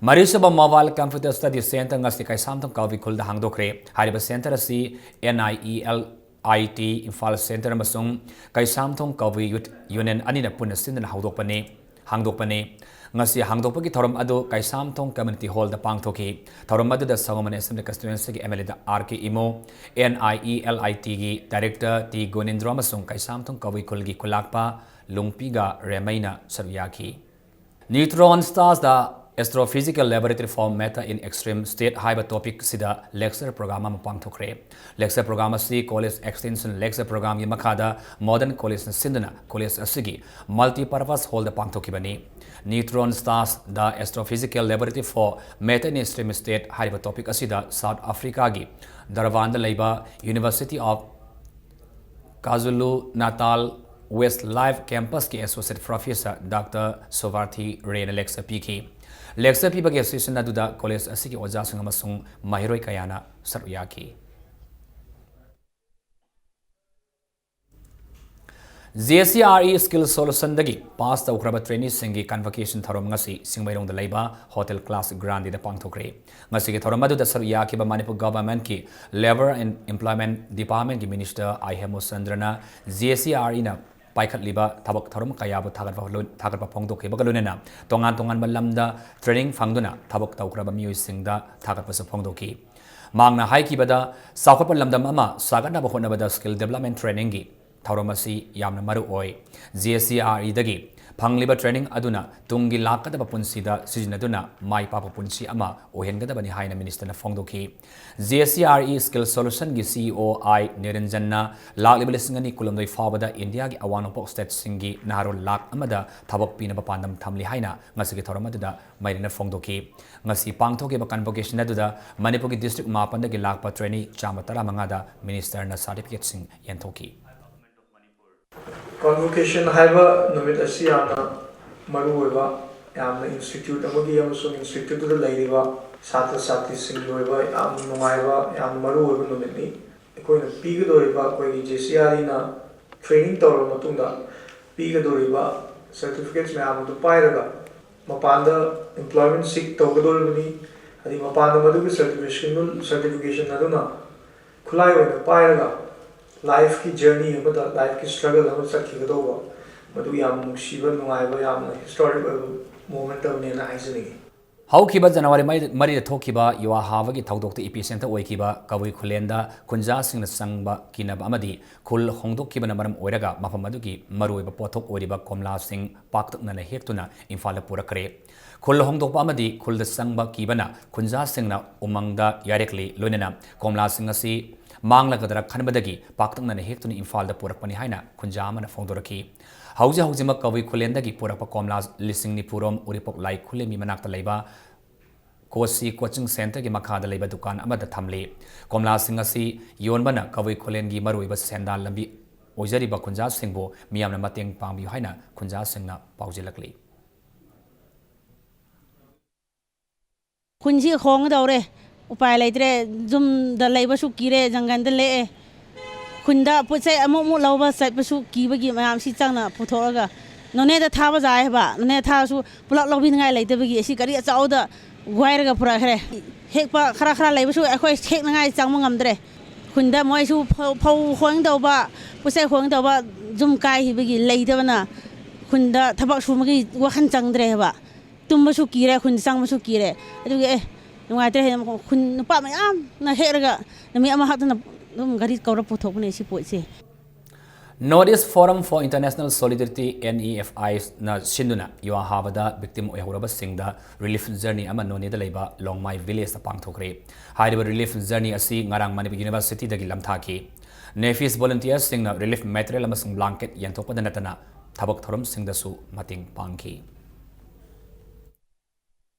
ꯃꯔꯤꯁꯨꯕ Mobile Computer Study Centre ꯉꯁꯤ ꯀꯩꯁꯥꯝꯊꯣꯡ ꯀꯕꯨꯏ ꯈꯨꯜꯗ ꯍꯥꯡꯗꯣꯛꯈ꯭ꯔꯦ꯫ ꯍꯥꯏꯔꯤꯕ centre ꯑꯁꯤ NIELIT ꯏꯝꯐꯥꯜ centre ꯑꯃꯁꯨꯡ ꯀꯩꯁꯥꯝꯊꯣꯡ ꯀꯕꯨꯏ Youth Union ꯑꯅꯤꯅ ꯄꯨꯟꯅ ꯁꯤꯟꯗꯨꯅ ꯍꯧꯗꯣꯛꯄꯅꯤ, ꯍꯥꯡꯗꯣꯛꯄꯅꯤ꯫ ꯉꯁꯤ ꯍꯥꯡꯗꯣꯛꯄꯒꯤ ꯊꯧꯔꯝ ꯑꯗꯨ ꯀꯩꯁꯥꯝꯊꯣꯡ Community Hallꯗ ꯄꯥꯡꯊꯣꯛꯈꯤ꯫ ꯊꯧꯔꯝ ꯑꯗꯨꯗ ꯁꯒꯣꯜꯕꯟ Assembly Constituencyꯒꯤ MLAꯗ R K Imo, NIELITꯒꯤ Director T ꯒꯣꯅꯦꯟꯗ꯭ꯔꯣ ꯑꯃꯁꯨꯡ ꯀꯩꯁꯥꯝꯊꯣꯡ ꯀꯕꯨꯏ ꯈꯨꯜꯒꯤ ꯈꯨꯂꯥꯛꯄ ꯂꯨꯡꯄꯤꯒ ꯔꯦꯃꯩꯅ ꯁꯔꯨꯛ ꯌꯥꯈꯤ꯫ Neutron Stars, the Astrophysical Laboratory for Matter in Extreme State ꯍꯥꯏꯕ topic ꯁꯤꯗ lecture program ꯑꯃ ꯄꯥꯡꯊꯣꯛꯈ꯭ꯔꯦ꯫ Lecture program ꯑꯁꯤ College Extension Lecture Programꯒꯤ ꯃꯈꯥꯗ Modern Collegeꯅ ꯁꯤꯟꯗꯨꯅ college ꯑꯁꯤꯒꯤ Multipurpose Hallꯗ ꯄꯥꯡꯊꯣꯛꯈꯤꯕꯅꯤ꯫ Neutron Stars, the Astrophysical Laboratory for Matter in Extreme State ꯍꯥꯏꯔꯤꯕ topic ꯑꯁꯤꯗ South Africaꯒꯤ Durbanꯗ ꯂꯩꯕ University of KwaZulu-Natal Westlife Campusꯀꯤ Associate Professor Doctor Sovarthi Rayꯅ lecture ꯄꯤꯈꯤ꯫ Lecture ꯄꯤꯕꯒꯤ session ꯑꯗꯨꯗ college ꯑꯁꯤꯒꯤ ꯑꯣꯖꯥꯁꯤꯡ ꯑꯃꯁꯨꯡ ꯃꯍꯩꯔꯣꯏ ꯀꯌꯥꯅ ꯁꯔꯨꯛ ꯌꯥꯈꯤ꯫ JCRE Skill Solutionꯗꯒꯤ pass ꯇꯧꯈ꯭ꯔꯕ traineeꯁꯤꯡꯒꯤ convocation ꯊꯧꯔꯝ ꯉꯁꯤ ꯆꯤꯡꯃꯩꯔꯣꯡꯗ ꯂꯩꯕ Hotel Class Grandeꯗ ꯄꯥꯡꯊꯣꯛꯈ꯭ꯔꯦ꯫ ꯉꯁꯤꯒꯤ ꯊꯧꯔꯝ ꯑꯗꯨꯗ ꯁꯔꯨꯛ ꯌꯥꯈꯤꯕ Manipur Governmentꯀꯤ Labour and Employment Departmentꯀꯤ Minister ꯑꯥꯏ ꯍꯦꯃꯨꯆꯟꯗ꯭ꯔꯅ JCREꯅ ꯄꯥꯏꯈꯠꯂꯤꯕ ꯊꯕꯛ ꯊꯧꯔꯝ ꯀꯌꯥꯕꯨ ꯊꯥꯒꯠꯄ ꯂꯣꯏ-, ꯊꯥꯒꯠꯄ ꯐꯣꯡꯗꯣꯛꯈꯤꯕꯒ ꯂꯣꯏꯅꯅ ꯇꯣꯉꯥꯟ ꯇꯣꯉꯥꯟꯕ ꯂꯝꯗ training ꯐꯪꯗꯨꯅ ꯊꯕꯛ ꯇꯧꯈ꯭ꯔꯕ ꯃꯤꯑꯣꯏꯁꯤꯡꯗ ꯊꯥꯒꯠꯄꯁꯨ ꯐꯣꯡꯗꯣꯛꯈꯤ꯫ ꯃꯍꯥꯛꯅ ꯍꯥꯏꯈꯤꯕꯗ, ꯆꯥꯎꯈꯠꯄ ꯂꯝꯗꯝ ꯑꯃ ꯁꯥꯒꯠꯅꯕ ꯍꯣꯠꯅꯕꯗ skill development trainingꯒꯤ ꯊꯧꯔꯝ ꯑꯁꯤ ꯌꯥꯝꯅ ꯃꯔꯨ ꯑꯣꯏ꯫ ꯖꯤ ꯑꯦꯁ ꯁꯤ ꯑꯥꯔ ꯏꯗꯒꯤ ꯐꯪꯂꯤꯕ training ꯑꯗꯨꯅ ꯇꯨꯡꯒꯤ ꯂꯥꯛꯀꯗꯕ ꯄꯨꯟꯁꯤꯗ ꯁꯤꯖꯤꯟꯅꯗꯨꯅ ꯃꯥꯏ ꯄꯥꯛꯄ ꯄꯨꯟꯁꯤ ꯑꯃ ꯑꯣꯏꯍꯟꯒꯗꯕꯅꯤ ꯍꯥꯏꯅ ꯃꯤꯅꯤꯁꯇꯔꯅ ꯐꯣꯡꯗꯣꯛꯈꯤ꯫ G S C R E Skill Solutionꯒꯤ ꯁꯤ ꯏ ꯑꯣ ꯑꯥꯏ ꯅꯤꯔꯟꯖꯟꯅ ꯂꯥꯛꯂꯤꯕ ꯂꯤꯁꯤꯡ ꯑꯅꯤ ꯀꯨꯟꯍꯨꯝꯗꯣꯏ ꯐꯥꯎꯕꯗ ꯏꯟꯗꯤꯌꯥꯒꯤ ꯑꯋꯥꯡ ꯅꯣꯡꯄꯣꯛ stateꯁꯤꯡꯒꯤ ꯅꯍꯥꯔꯣꯜ ꯂꯥꯈ ꯑꯃꯗ ꯊꯕꯛ ꯄꯤꯅꯕ ꯄꯥꯟꯗꯝ ꯊꯝꯂꯤ ꯍꯥꯏꯅ ꯉꯁꯤꯒꯤ ꯊꯧꯔꯝ ꯑꯗꯨꯗ ꯃꯩꯔꯤꯅ ꯐꯣꯡꯗꯣꯛꯈꯤ꯫ ꯉꯁꯤ ꯄꯥꯡꯊꯣꯛꯈꯤꯕ convocation ꯑꯗꯨꯗ ꯃꯅꯤꯄꯨꯔꯒꯤ district ꯃꯥꯄꯟꯗꯒꯤ ꯂꯥꯛꯄ trainee ꯆꯥꯝꯃ ꯇꯔꯥꯃꯉꯥꯗ ꯃꯤꯅꯤꯁꯇꯔꯅ certificateꯁꯤꯡ ꯌꯦꯟꯊꯣꯛꯈꯤ꯫ Convocation ꯍꯥꯏꯕ ꯅꯨꯃꯤꯠ ꯑꯁꯤ ꯌꯥꯝꯅ ꯃꯔꯨ ꯑꯣꯏꯕ, ꯌꯥꯝꯅ institute ꯑꯃꯒꯤ ꯑꯃꯁꯨꯡ instituteꯇꯨꯗ ꯂꯩꯔꯤꯕ ꯁꯥꯇ꯭ꯔ ꯁꯥꯇ꯭ꯔꯤꯁꯤꯡꯒꯤ ꯑꯣꯏꯕ ꯌꯥꯝ ꯅꯨꯡꯉꯥꯏꯕ, ꯌꯥꯝ ꯃꯔꯨ ꯑꯣꯏꯕ ꯅꯨꯃꯤꯠꯅꯤ꯫ ꯑꯩꯈꯣꯏꯅ ꯄꯤꯒꯗꯧꯔꯤꯕ, ꯑꯩꯈꯣꯏꯒꯤ ꯖꯦ ꯁꯤ ꯑꯥꯔ ꯏꯅ training ꯇꯧꯔꯕ ꯃꯇꯨꯡꯗ ꯄꯤꯒꯗꯧꯔꯤꯕ certificates ꯃꯌꯥꯝ ꯑꯗꯨ ꯄꯥꯏꯔꯒ ꯃꯄꯥꯟꯗ employment seek ꯇꯧꯒꯗꯧꯔꯤꯕꯅꯤ꯫ ꯍꯥꯏꯗꯤ ꯃꯄꯥꯟꯗ ꯃꯗꯨꯒꯤ certification, certification ꯑꯗꯨꯅ ꯈꯨꯠꯂꯥꯏ ꯑꯣꯏꯅ ꯄꯥꯏꯔꯒ lifeꯀꯤ journey ꯑꯃꯗ, lifeꯀꯤ struggle ꯑꯃ ꯆꯠꯈꯤꯒꯗꯧꯕ, ꯃꯗꯨ ꯌꯥꯝ ꯅꯨꯡꯁꯤꯕ, ꯅꯨꯡꯉꯥꯏꯕ, ꯌꯥꯝꯅ historic ꯑꯣꯏꯕ moment ꯑꯃꯅꯦꯅ ꯍꯥꯏꯖꯅꯤꯡꯉꯤ꯫ ꯍꯧꯈꯤꯕ ꯖꯅꯋꯥꯔꯤ ꯃꯔꯤꯗ ꯊꯣꯛꯈꯤꯕ ꯌꯨꯋꯥ ꯍꯥꯕꯒꯤ ꯊꯧꯗꯣꯛꯇ epicentre ꯑꯣꯏꯈꯤꯕ ꯀꯕꯨꯏ ꯈꯨꯂꯦꯟꯗ ꯈꯨꯟꯖꯥꯁꯤꯡꯅ ꯆꯪꯕ ꯀꯤꯅꯕ ꯑꯃꯗꯤ ꯈꯨꯜ ꯍꯣꯡꯗꯣꯛꯈꯤꯕꯅ ꯃꯔꯝ ꯑꯣꯏꯔꯒ ꯃꯐꯝ ꯑꯗꯨꯒꯤ ꯃꯔꯨꯑꯣꯏꯕ ꯄꯣꯠꯊꯣꯛ ꯑꯣꯏꯔꯤꯕ ꯀꯣꯝꯂꯥꯁꯤꯡ ꯄꯥꯛꯇꯛꯅꯅ ꯍꯦꯛꯇꯨꯅ ꯏꯝꯐꯥꯜꯗ ꯄꯨꯔꯛꯈ꯭ꯔꯦ꯫ ꯈꯨꯜ ꯍꯣꯡꯗꯣꯛꯄ ꯑꯃꯗꯤ ꯈꯨꯜꯗ ꯆꯪꯕ ꯀꯤꯕꯅ ꯈꯨꯟꯖꯥꯁꯤꯡꯅ ꯎꯃꯪꯗ ꯌꯥꯏꯔꯛꯂꯤ꯫ ꯂꯣꯏꯅꯅ ꯀꯣꯝꯂꯥꯁꯤꯡ ꯑꯁꯤ ꯃꯥꯡꯂꯒꯗ꯭ꯔꯥ ꯈꯟꯕꯗꯒꯤ ꯄꯥꯛꯇꯛꯅꯅ ꯍꯦꯛꯇꯨꯅ ꯏꯝꯐꯥꯜꯗ ꯄꯨꯔꯛꯄꯅꯤ ꯍꯥꯏꯅ ꯈꯨꯟꯖꯥ ꯑꯃꯅ ꯐꯣꯡꯗꯣꯔꯛꯈꯤ꯫ ꯍꯧꯖꯤꯛ ꯍꯧꯖꯤꯛꯃꯛ ꯀꯕꯨꯏ ꯈꯨꯂꯦꯟꯗꯒꯤ ꯄꯨꯔꯛꯄ ꯀꯣꯝꯂꯥ ꯂꯤꯁꯤꯡ ꯅꯤꯐꯨꯔꯣꯝ ꯎꯔꯤꯄꯣꯛ ꯂꯥꯏ ꯈꯨꯂꯦꯝꯕꯤ ꯃꯅꯥꯛꯇ ꯂꯩꯕ ꯀꯣꯁꯤ coaching centreꯒꯤ ꯃꯈꯥꯗ ꯂꯩꯕ ꯗꯨꯀꯥꯟ ꯑꯃꯗ ꯊꯝꯂꯤ꯫ ꯀꯣꯝꯂꯥꯁꯤꯡ ꯑꯁꯤ ꯌꯣꯟꯕꯅ ꯀꯕꯨꯏ ꯈꯨꯂꯦꯟꯒꯤ ꯃꯔꯨꯑꯣꯏꯕ ꯁꯦꯟꯗꯥꯟ ꯂꯝꯕꯤ ꯑꯣꯏꯖꯔꯤꯕ ꯈꯨꯟꯖꯥꯁꯤꯡꯕꯨ ꯃꯤꯌꯥꯝꯅ ꯃꯇꯦꯡ ꯄꯥꯡꯕꯤꯌꯨ ꯍꯥꯏꯅ ꯈꯨꯟꯖꯥꯁꯤꯡꯅ ꯄꯥꯎꯖꯦꯜꯂꯛꯂꯤ꯫ ꯈꯨꯟꯁꯤ ꯍꯣꯡꯒꯗꯧꯔꯦ, ꯎꯄꯥꯏ ꯂꯩꯇ꯭ꯔꯦ꯫ ꯌꯨꯝꯗ ꯂꯩꯕꯁꯨ ꯀꯤꯔꯦ, ꯖꯪꯒꯜꯗ ꯂꯦꯛꯑꯦ꯫ ꯈꯨꯟꯗ ꯄꯣꯠ ꯆꯩ ꯑꯃꯨꯛ ꯑꯃꯨꯛ ꯂꯧꯕ ꯆꯠꯄꯁꯨ ꯀꯤꯕꯒꯤ ꯃꯌꯥꯝꯁꯤ ꯆꯪꯅ ꯄꯨꯊꯣꯛꯑꯒ ꯅꯣꯅꯦꯗ ꯊꯥꯕ ꯌꯥꯏ ꯍꯥꯏꯕ, ꯅꯣꯅꯦꯗ ꯊꯥꯔꯁꯨ ꯄꯨꯂꯞ ꯂꯧꯕꯤꯅꯤꯡꯉꯥꯏ ꯂꯩꯇꯕꯒꯤ ꯑꯁꯤ ꯒꯥꯔꯤ ꯑꯆꯧꯕꯗ ꯋꯥꯏꯔꯒ ꯄꯨꯔꯛꯈ꯭ꯔꯦ꯫ ꯍꯦꯛꯄ ꯈꯔ ꯈꯔ ꯂꯩꯕꯁꯨ ꯑꯩꯈꯣꯏ ꯍꯦꯛꯅꯉꯥꯏ ꯆꯪꯕ ꯉꯝꯗ꯭ꯔꯦ꯫ ꯈꯨꯟꯗ ꯃꯣꯏꯁꯨ ꯐꯧ, ꯐꯧ ꯍꯣꯡꯗꯧꯕ, ꯄꯣꯠ ꯆꯩ ꯍꯣꯡꯗꯧꯕ ꯌꯨꯝ ꯀꯥꯏꯈꯤꯕꯒꯤ ꯂꯩꯇꯕꯅ ꯈꯨꯟꯗ ꯊꯕꯛ ꯁꯨꯕꯒꯤ ꯋꯥꯈꯜ ꯆꯪꯗ꯭ꯔꯦ ꯍꯥꯏꯕ꯫ ꯇꯨꯝꯕꯁꯨ ꯀꯤꯔꯦ, ꯈꯨꯟ ꯆꯪꯕꯁꯨ ꯀꯤꯔꯦ꯫ ꯑꯗꯨꯒꯤ ꯑꯦ, ꯅꯨꯡꯉꯥꯏꯇ꯭ꯔꯦ ꯍꯥꯏꯅ ꯈꯨꯟ ꯅꯨꯄꯥ ꯃꯌꯥꯝꯅ ꯍꯦꯛꯂꯒ ꯅꯨꯃꯤꯠ ꯑꯃꯈꯛꯇꯅ ꯑꯗꯨꯝ ꯒꯥꯔꯤ ꯀꯧꯔ ꯄꯨꯊꯣꯛꯄꯅꯦ ꯁꯤ ꯄꯣꯠꯁꯦ꯫ North East Forum for International Solidarity, NEFI, ꯅ ꯁꯤꯟꯗꯨꯅ ꯌꯨꯍꯥ ꯍꯥꯕꯗ victim ꯑꯣꯏꯍꯧꯔꯕꯁꯤꯡꯗ relief journey ꯑꯃ ꯅꯣꯅꯦꯗ ꯂꯩꯕ ꯂꯣꯡꯃꯥꯏ village ꯇ ꯄꯥꯡꯊꯣꯛꯈ꯭ꯔꯦ꯫ ꯍꯥꯏꯔꯤꯕ relief journey ꯑꯁꯤ ꯉꯔꯥꯡ ꯃꯅꯤꯄꯨꯔ University ꯗꯒꯤ ꯂꯝꯊꯥꯈꯤ꯫ NEFI's volunteer ꯁꯤꯡꯅ relief material ꯑꯃꯁꯨꯡ blanket ꯌꯦꯟꯊꯣꯛꯄꯗ ꯅꯠꯇꯅ ꯊꯕꯛ ꯊꯧꯔꯝꯁꯤꯡꯗꯁꯨ ꯃꯇꯦꯡ ꯄꯥꯡꯈꯤ꯫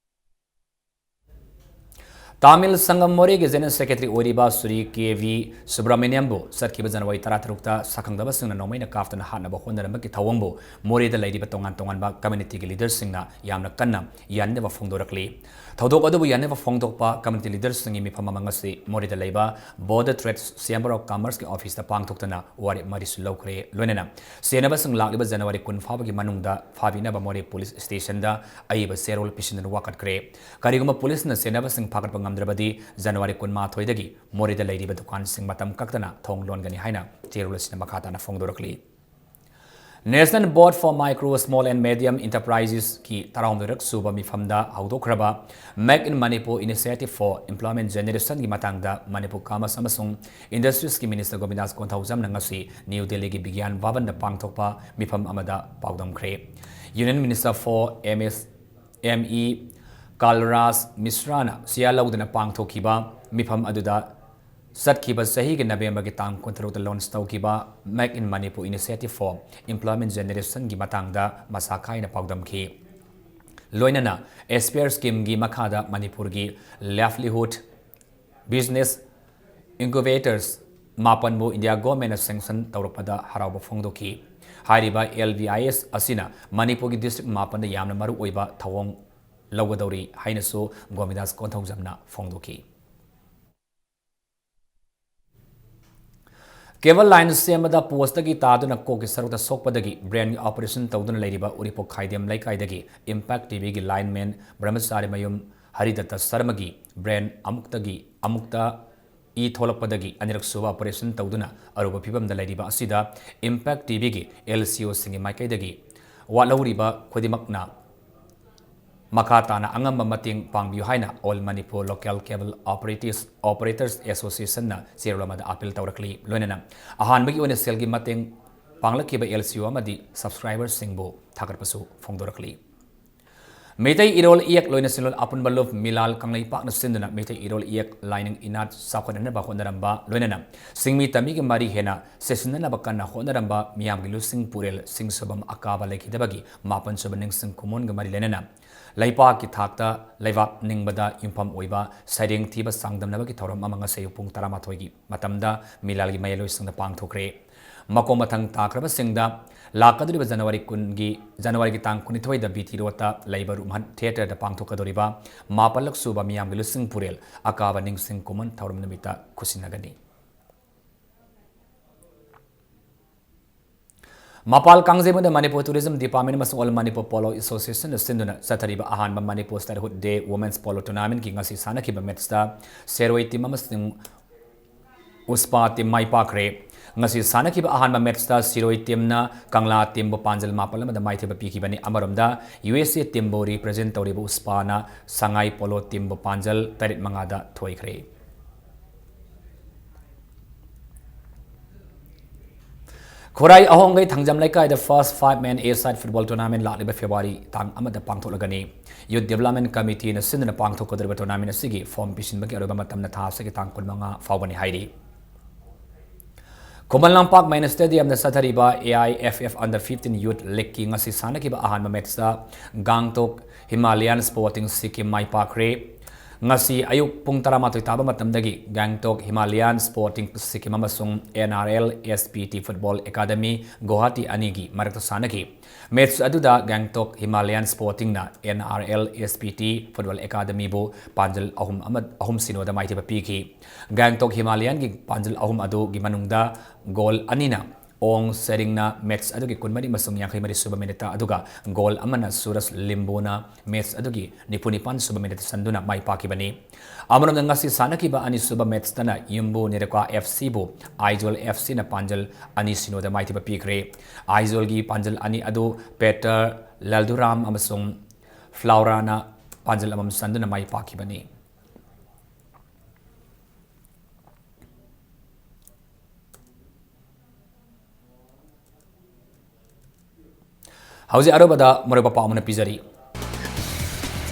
ꯇꯥꯃꯤꯜ ꯁꯪꯒꯝ ꯃꯣꯔꯦꯒꯤ General Secretary ꯑꯣꯏꯔꯤꯕ ꯁ꯭ꯔꯤ ꯀꯦ ꯚꯤ ꯁꯨꯕ꯭ꯔꯥꯃꯅꯤꯌꯝꯕꯨ ꯆꯠꯈꯤꯕ ꯖꯅꯋꯥꯔꯤ ꯇꯔꯥꯇꯔꯨꯛꯇ ꯁꯛꯈꯪꯗꯕꯁꯤꯡꯅ ꯅꯣꯡꯃꯩꯅ ꯀꯥꯞꯇꯨꯅ ꯍꯥꯠꯅꯕ ꯍꯣꯠꯅꯔꯝꯕꯒꯤ ꯊꯧꯑꯣꯡꯕꯨ ꯃꯣꯔꯦꯗ ꯂꯩꯔꯤꯕ ꯇꯣꯉꯥꯟ ꯇꯣꯉꯥꯟꯕ community ꯒꯤ leader ꯁꯤꯡꯅ ꯌꯥꯝꯅ ꯀꯟꯅ ꯌꯥꯅꯤꯡꯗꯕ ꯐꯣꯡꯗꯣꯔꯛꯂꯤ꯫ ꯊꯧꯗꯣꯛ ꯑꯗꯨꯕꯨ ꯌꯥꯅꯤꯡꯗꯕ ꯐꯣꯡꯗꯣꯛꯄ community leader ꯁꯤꯡꯒꯤ ꯃꯤꯐꯝ ꯑꯃ ꯉꯁꯤ ꯃꯣꯔꯦꯗ ꯂꯩꯕ Border Trade Chamber of Commerce ꯀꯤ office ꯇ ꯄꯥꯡꯊꯣꯛꯇꯨꯅ ꯋꯥꯔꯦꯞ ꯃꯔꯤꯁꯨ ꯂꯧꯈ꯭ꯔꯦ꯫ ꯂꯣꯏꯅꯅ ꯆꯦꯟꯅꯕꯁꯤꯡ ꯂꯥꯛꯂꯤꯕ ꯖꯅꯋꯥꯔꯤ ꯀꯨꯟ ꯐꯥꯎꯕꯒꯤ ꯃꯅꯨꯡꯗ ꯐꯥꯕꯤꯅꯕ ꯃꯣꯔꯦ police station ꯗ ꯑꯏꯕ ꯆꯦꯔꯣꯜ ꯄꯤꯁꯤꯟꯗꯨꯅ ꯋꯥꯀꯠꯈ꯭ꯔꯦ꯫ ꯀꯔꯤꯒꯨꯝꯕ police ꯅ ꯆꯦꯟꯅꯕꯁꯤꯡ ꯐꯥꯒꯠꯄ ꯉꯝꯗ꯭ꯔꯕꯗꯤ ꯖꯅꯋꯥꯔꯤ ꯀꯨꯟꯃꯥꯊꯣꯏꯗꯒꯤ ꯃꯣꯔꯦꯗ ꯂꯩꯔꯤꯕ ꯗꯨꯀꯥꯟꯁꯤꯡ ꯃꯇꯝ ꯀꯛꯇꯅ ꯊꯣꯡ ꯂꯣꯟꯒꯅꯤ ꯍꯥꯏꯅ ꯆꯦꯔꯣꯜ ꯑꯁꯤꯅ ꯃꯈꯥ ꯇꯥꯅ ꯐꯣꯡꯗꯣꯔꯛꯂꯤ꯫ National Board for Micro, Small and Medium Enterprises ꯀꯤ ꯇꯔꯥꯍꯨꯝꯗꯣꯏꯔꯛ ꯁꯨꯕ ꯃꯤꯐꯝꯗ ꯍꯧꯗꯣꯛꯈ꯭ꯔꯕ Make in Manipur Initiative for Employment Generation ꯒꯤ ꯃꯇꯥꯡꯗ ꯃꯅꯤꯄꯨꯔ Commerce ꯑꯃꯁꯨꯡ Industries ꯀꯤ Minister ꯒꯣꯕꯤꯟꯗꯥꯁ ꯀꯣꯟꯊꯧꯖꯝꯅ ꯉꯁꯤ ꯅ꯭ꯌꯨ ꯗꯦꯜꯂꯤꯒꯤ ꯕꯤꯒ꯭ꯌꯥꯟ ꯚꯕꯟꯗ ꯄꯥꯡꯊꯣꯛꯄ ꯃꯤꯐꯝ ꯑꯃꯗ ꯄꯥꯎꯗꯝꯈ꯭ꯔꯦ꯫ Union Minister for M S, M E Kalraj ꯃꯤꯁ꯭ꯔꯥꯅ ꯆꯦꯌꯥꯔ ꯂꯧꯗꯨꯅ ꯄꯥꯡꯊꯣꯛꯈꯤꯕ ꯃꯤꯐꯝ ꯑꯗꯨꯗ ꯆꯠꯈꯤꯕ ꯆꯍꯤꯒꯤ ꯅꯕꯦꯝꯕꯔꯒꯤ ꯇꯥꯡ ꯀꯨꯟꯇꯔꯨꯛꯇ launch ꯇꯧꯈꯤꯕ Make in Manipur Initiative for Employment Generation ꯒꯤ ꯃꯇꯥꯡꯗ ꯃꯁꯥ ꯈꯥꯏꯅ ꯄꯥꯎꯗꯝꯈꯤ꯫ ꯂꯣꯏꯅꯅ Aspire Scheme ꯒꯤ ꯃꯈꯥꯗ ꯃꯅꯤꯄꯨꯔꯒꯤ livelihood business incubators ꯃꯥꯄꯟꯕꯨ India Government ꯅ sanction ꯇꯧꯔꯛꯄꯗ ꯍꯔꯥꯎꯕ ꯐꯣꯡꯗꯣꯛꯈꯤ꯫ ꯍꯥꯏꯔꯤꯕ L V I S ꯑꯁꯤꯅ ꯃꯅꯤꯄꯨꯔꯒꯤ district ꯃꯥꯄꯟꯗ ꯌꯥꯝꯅ ꯃꯔꯨꯑꯣꯏꯕ ꯊꯧꯑꯣꯡ ꯂꯧꯒꯗꯧꯔꯤ ꯍꯥꯏꯅꯁꯨ ꯒꯣꯕꯤꯟꯗꯥꯁ ꯀꯣꯟꯊꯧꯖꯝꯅ ꯐꯣꯡꯗꯣꯛꯈꯤ꯫ Cable line ꯁꯦꯝꯕꯗ post ꯇꯒꯤ ꯇꯥꯗꯨꯅ ꯀꯣꯛꯀꯤ ꯁꯔꯨꯛꯇ ꯁꯣꯛꯄꯗꯒꯤ brain ꯒꯤ operation ꯇꯧꯗꯨꯅ ꯂꯩꯔꯤꯕ ꯎꯔꯤꯄꯣꯛ ꯈꯥꯏꯗꯦꯝ ꯂꯩꯀꯥꯏꯗꯒꯤ Impact T V ꯒꯤ lineman ꯕ꯭ꯔꯍꯃꯆꯥꯔꯤ ꯃꯌꯨꯝ ꯍꯔꯤꯗꯠꯇ ꯁꯔꯃꯒꯤ brain ꯑꯃꯨꯛꯇꯒꯤ ꯑꯃꯨꯛꯇ ꯏ ꯊꯣꯛꯂꯛꯄꯗꯒꯤ ꯑꯅꯤꯔꯛ ꯁꯨꯕ operation ꯇꯧꯗꯨꯅ ꯑꯔꯨꯕ ꯐꯤꯕꯝꯗ ꯂꯩꯔꯤꯕ ꯑꯁꯤꯗ Impact T V ꯒꯤ L C O ꯁꯤꯡꯒꯤ ꯃꯥꯏꯀꯩꯗꯒꯤ ꯋꯥꯠꯍꯧꯔꯤꯕ ꯈꯨꯗꯤꯡꯃꯛꯅ ꯃꯈꯥ ꯇꯥꯅ ꯑꯉꯝꯕ ꯃꯇꯦꯡ ꯄꯥꯡꯕꯤꯌꯨ ꯍꯥꯏꯅ All Manipur Local Cable Operators, Operators Association ꯅ ꯆꯦꯔꯣꯜ ꯑꯃꯗ appeal ꯇꯧꯔꯛꯂꯤ꯫ ꯂꯣꯏꯅꯅ ꯑꯍꯥꯟꯕꯒꯤ ꯑꯣꯏꯅ ꯁꯦꯜꯒꯤ ꯃꯇꯦꯡ ꯄꯥꯡꯂꯛꯈꯤꯕ L C O ꯑꯃꯗꯤ subscriberꯁꯤꯡꯕꯨ ꯊꯥꯒꯠꯄꯁꯨ ꯐꯣꯡꯗꯣꯔꯛꯂꯤ꯫ ꯃꯩꯇꯩ ꯏꯔꯣꯜ ꯏꯌꯦꯛ ꯂꯣꯏꯅ ꯁꯤꯟꯂꯣꯟ ꯑꯄꯨꯟꯕ ꯂꯨꯞ ꯃꯤꯂꯥꯜ ꯀꯪꯂꯩꯄꯥꯛꯅ ꯁꯤꯟꯗꯨꯅ ꯃꯩꯇꯩ ꯏꯔꯣꯜ ꯏꯌꯦꯛ ꯂꯥꯏꯅꯤꯡ ꯏꯅꯥꯠ ꯆꯥꯎꯈꯠꯅꯅꯕ ꯍꯣꯠꯅꯔꯝꯕ ꯂꯣꯏꯅꯅ ꯁꯤꯡꯃꯤ ꯇꯝꯃꯤꯒꯤ ꯃꯔꯤ ꯍꯦꯟꯅ ꯆꯦꯠꯁꯤꯟꯅꯅꯕ ꯀꯟꯅ ꯍꯣꯠꯅꯔꯝꯕ ꯃꯤꯌꯥꯝꯒꯤ ꯂꯨꯆꯤꯡ ꯄꯨꯔꯦꯜ ꯁꯤꯡ ꯁꯨꯕꯝ ꯑꯀꯥꯕ ꯂꯩꯈꯤꯗꯕꯒꯤ ꯃꯥꯄꯟ ꯁꯨꯕ ꯅꯤꯡꯁꯤꯡ ꯈꯨꯃꯣꯟꯒ ꯃꯔꯤ ꯂꯩꯅꯅ ꯂꯩꯄꯥꯛꯀꯤ ꯊꯥꯛꯇ ꯂꯩꯕꯥꯛ ꯅꯤꯡꯕꯗ ꯌꯨꯝꯐꯝ ꯑꯣꯏꯕ ꯁꯩꯔꯦꯡ ꯊꯤꯕ ꯆꯥꯡꯗꯝꯅꯕꯒꯤ ꯊꯧꯔꯝ ꯑꯃ ꯉꯁꯤ ꯑꯌꯨꯛ ꯄꯨꯡ ꯇꯔꯥꯃꯥꯊꯣꯏꯒꯤ ꯃꯇꯝꯗ ꯃꯤꯂꯥꯜꯒꯤ ꯃꯌꯥꯏꯂꯣꯏꯁꯪꯗ ꯄꯥꯡꯊꯣꯛꯈ꯭ꯔꯦ꯫ ꯃꯀꯣꯛ ꯃꯊꯪ ꯇꯥꯈ꯭ꯔꯕꯁꯤꯡꯗ ꯂꯥꯛꯀꯗꯧꯔꯤꯕ ꯖꯅꯋꯥꯔꯤ ꯀꯨꯟꯒꯤ, ꯖꯅꯋꯥꯔꯤꯒꯤ ꯇꯥꯡ ꯀꯨꯟꯅꯤꯊꯣꯏꯗ B T Roadꯇ ꯂꯩꯕ ꯔꯨꯝꯍꯟ ꯊꯤꯌꯦꯇꯔꯗ ꯄꯥꯡꯊꯣꯛꯀꯗꯧꯔꯤꯕ ꯃꯥꯄꯜꯂꯛ ꯁꯨꯕ ꯃꯤꯌꯥꯝꯒꯤ ꯂꯨꯆꯤꯡ ꯄꯨꯔꯦꯜ ꯑꯀꯥꯕ ꯅꯤꯡꯁꯤꯡ ꯈꯨꯃꯣꯟ ꯊꯧꯔꯝ ꯅꯨꯃꯤꯠꯇ ꯈꯨꯠꯁꯤꯟꯅꯒꯅꯤ꯫ ꯃꯄꯥꯜ ꯀꯥꯡꯖꯩꯕꯨꯡꯗ Manipur Tourism Department ꯑꯃꯁꯨꯡ All Manipur Polo Associationꯅ ꯁꯤꯟꯗꯨꯅ ꯆꯠꯊꯔꯤꯕ ꯑꯍꯥꯟꯕ Manipur Statehood Day Women's Polo Tournamentꯀꯤ ꯉꯁꯤ ꯁꯥꯟꯅꯈꯤꯕ matchꯇ ꯁꯦꯔꯣꯏ team ꯑꯃꯁꯨꯡ ꯎꯁꯄꯥ team ꯃꯥꯏ ꯄꯥꯛꯈ꯭ꯔꯦ꯫ ꯉꯁꯤ ꯁꯥꯟꯅꯈꯤꯕ ꯑꯍꯥꯟꯕ matchꯇ ꯁꯤꯔꯣꯏ teamꯅ ꯀꯪꯂꯥ teamꯕꯨ ꯄꯥꯟꯖꯜ ꯃꯥꯄꯜ ꯑꯃꯗ ꯃꯥꯏꯊꯤꯕ ꯄꯤꯈꯤꯕꯅꯤ꯫ ꯑꯃꯔꯣꯝꯗ U S A teamꯕꯨ represent ꯇꯧꯔꯤꯕ ꯎꯁꯄꯥꯅ ꯁꯉꯥꯏ Polo teamꯕꯨ ꯄꯥꯟꯖꯜ ꯇꯔꯦꯠ ꯃꯉꯥꯗ ꯊꯣꯏꯈ꯭ꯔꯦ꯫ ꯈꯨꯔꯥꯏ ꯑꯍꯣꯡꯒꯩ ꯊꯥꯡꯖꯝ ꯂꯩꯀꯥꯏꯗ first five man A side football tournament ꯂꯥꯛꯂꯤꯕ February ꯇꯥꯡ ꯑꯃꯗ ꯄꯥꯡꯊꯣꯛꯂꯒꯅꯤ꯫ Youth Development Committeeꯅ ꯁꯤꯟꯗꯨꯅ ꯄꯥꯡꯊꯣꯛꯀꯗꯧꯔꯤꯕ tournament ꯑꯁꯤꯒꯤ form ꯄꯤꯁꯤꯟꯕꯒꯤ ꯑꯔꯣꯏꯕ ꯃꯇꯝꯅ ꯊꯥ ꯑꯁꯤꯒꯤ ꯇꯥꯡ ꯀꯨꯟꯃꯉꯥ ꯐꯥꯎꯕꯅꯤ ꯍꯥꯏꯔꯤ꯫ ꯈꯨꯃꯟ ꯂꯝꯄꯥꯛ main stadiumꯗ ꯆꯠꯊꯔꯤꯕ A I F F Under fifteen Youth Leagueꯀꯤ ꯉꯁꯤ ꯁꯥꯟꯅꯈꯤꯕ ꯑꯍꯥꯟꯕ matchꯇ ꯒꯥꯡꯇꯣꯛ ꯍꯤꯃꯥꯂꯌꯥꯟ Sporting Sikkim ꯃꯥꯏ ꯄꯥꯛꯈ꯭ꯔꯦ꯫ ꯉꯁꯤ ꯑꯌꯨꯛ ꯄꯨꯡ ꯇꯔꯥꯃꯥꯊꯣꯏ ꯇꯥꯕ ꯃꯇꯝꯗꯒꯤ ꯒꯥꯡꯇꯣꯛ ꯍꯤꯃꯥꯂꯌꯥꯟ Sporting Sikkim ꯑꯃꯁꯨꯡ N R L S P T Football Academy Guwahati ꯑꯅꯤꯒꯤ ꯃꯔꯛꯇ ꯁꯥꯟꯅꯈꯤ꯫ Match ꯑꯗꯨꯗ ꯒꯥꯡꯇꯣꯛ Himalayan Sportingꯅ N R L S P T Football Academyꯕꯨ ꯄꯥꯟꯖꯜ ꯑꯍꯨꯝ ꯑꯃ, ꯑꯍꯨꯝ ꯁꯤꯅꯣꯗ ꯃꯥꯏꯊꯤꯕ ꯄꯤꯈꯤ꯫ ꯒꯥꯡꯇꯣꯛ ꯍꯤꯃꯥꯂꯌꯥꯟꯒꯤ ꯄꯥꯟꯖꯜ ꯑꯍꯨꯝ ꯑꯗꯨꯒꯤ ꯃꯅꯨꯡꯗ goal ꯑꯅꯤꯅ ꯑꯣꯡ ꯁꯦꯔꯤꯡꯅ match ꯑꯗꯨꯒꯤ ꯀꯨꯟꯃꯔꯤ ꯑꯃꯁꯨꯡ ꯌꯥꯡꯈꯩ ꯃꯔꯤ ꯁꯨꯕ minuteꯇ, ꯑꯗꯨꯒ goal ꯑꯃꯅ ꯁꯨꯔꯖ ꯂꯤꯝꯕꯨꯅ match ꯑꯗꯨꯒꯤ ꯅꯤꯐꯨ ꯅꯤꯄꯥꯟ ꯁꯨꯕ minuteꯇ ꯆꯟꯗꯨꯅ ꯃꯥꯏ ꯄꯥꯛꯈꯤꯕꯅꯤ꯫ ꯑꯃꯔꯣꯝꯗ ꯉꯁꯤ ꯁꯥꯟꯅꯈꯤꯕ ꯑꯅꯤꯁꯨꯕ matchꯇꯅ ꯌꯨꯝꯕꯨ ꯅꯦꯔꯣꯀꯥ F Cꯕꯨ ꯑꯥꯏꯖꯣꯜ F Cꯅ ꯄꯥꯟꯖꯜ ꯑꯅꯤ ꯁꯤꯅꯣꯗ ꯃꯥꯏꯊꯤꯕ ꯄꯤꯈ꯭ꯔꯦ꯫ ꯑꯥꯏꯖꯣꯜꯒꯤ ꯄꯥꯟꯖꯜ ꯑꯅꯤ ꯑꯗꯨ ꯄꯦꯇꯔ ꯂꯜꯗꯨꯔꯥꯝ ꯑꯃꯁꯨꯡ ꯐ꯭ꯂꯥꯎꯔꯥꯅ ꯄꯥꯟꯖꯜ ꯑꯃꯃꯝ ꯆꯟꯗꯨꯅ ꯃꯥꯏ ꯄꯥꯛꯈꯤꯕꯅꯤ꯫ ꯍꯧꯖꯤꯛ ꯑꯔꯣꯏꯕꯗ ꯃꯔꯨꯑꯣꯏꯕ ꯄꯥꯎ ꯑꯃꯅ ꯄꯤꯖꯔꯤ꯫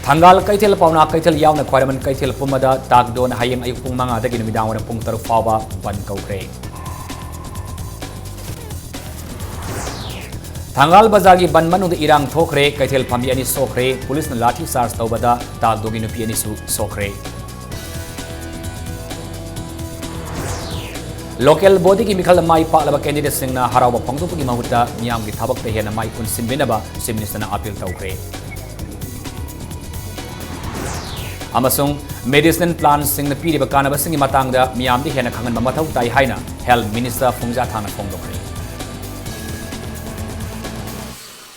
ꯊꯪꯒꯥꯜ ꯀꯩꯊꯦꯜ, ꯄꯥꯎꯅꯥ ꯀꯩꯊꯦꯜ ꯌꯥꯎꯅ ꯈ꯭ꯋꯥꯏꯔꯝꯕꯟ ꯀꯩꯊꯦꯜ ꯄꯨꯝꯕꯗ ꯇꯥꯛꯗꯣꯟ ꯍꯌꯦꯡ ꯑꯌꯨꯛ ꯄꯨꯡ ꯃꯉꯥꯗꯒꯤ ꯅꯨꯃꯤꯗꯥꯡ ꯋꯥꯏꯔꯝ ꯄꯨꯡ ꯇꯔꯨꯛ ꯐꯥꯎꯕ ꯕꯟ ꯀꯧꯈ꯭ꯔꯦ꯫ ꯊꯪꯒꯥꯜ ꯕꯖꯥꯔꯒꯤ ꯕꯟ ꯃꯅꯨꯡꯗ ꯏꯔꯥꯡ ꯊꯣꯛꯈ꯭ꯔꯦ, ꯀꯩꯊꯦꯜ ꯐꯝꯕꯤ ꯑꯅꯤ ꯁꯣꯛꯈ꯭ꯔꯦ, ꯄꯨꯂꯤꯁꯅ ꯂꯥꯊꯤ ꯆꯥꯔꯖ ꯇꯧꯕꯗ ꯇꯥꯛꯗꯣꯒꯤ ꯅꯨꯄꯤ ꯑꯅꯤꯁꯨ ꯁꯣꯛꯈ꯭ꯔꯦ꯫ ꯂꯣꯀꯦꯜ ꯕꯣꯗꯤꯒꯤ ꯃꯤꯈꯜꯗ ꯃꯥꯏ ꯄꯥꯛꯂꯕ ꯀꯦꯟꯗꯤꯗꯦꯠꯁꯤꯡꯅ ꯍꯔꯥꯎꯕ ꯐꯣꯡꯗꯣꯛꯄꯒꯤ ꯃꯍꯨꯠꯇ ꯃꯤꯌꯥꯝꯒꯤ ꯊꯕꯛꯇ ꯍꯦꯟꯅ ꯃꯥꯏ ꯑꯣꯟꯁꯤꯟꯕꯤꯅꯕ ꯆꯤꯐ ꯃꯤꯅꯤꯁꯇꯔꯅ ꯑꯥꯄꯤꯜ ꯇꯧꯈ꯭ꯔꯦ꯫ ꯑꯃꯁꯨꯡ ꯃꯦꯗꯤꯁꯤꯅꯦꯜ ꯄ꯭ꯂꯥꯟꯠꯁꯤꯡꯅ ꯄꯤꯔꯤꯕ ꯀꯥꯟꯅꯕꯁꯤꯡꯒꯤ ꯃꯇꯥꯡꯗ ꯃꯤꯌꯥꯝꯗ ꯍꯦꯟꯅ ꯈꯪꯍꯟꯕ ꯃꯊꯧ ꯇꯥꯏ ꯍꯥꯏꯅ ꯍꯦꯜꯊ ꯃꯤꯅꯤꯁꯇꯔ ꯐꯨꯡꯖꯥ ꯊꯥꯡꯅ ꯐꯣꯡꯗꯣꯛꯈ꯭ꯔꯦ꯫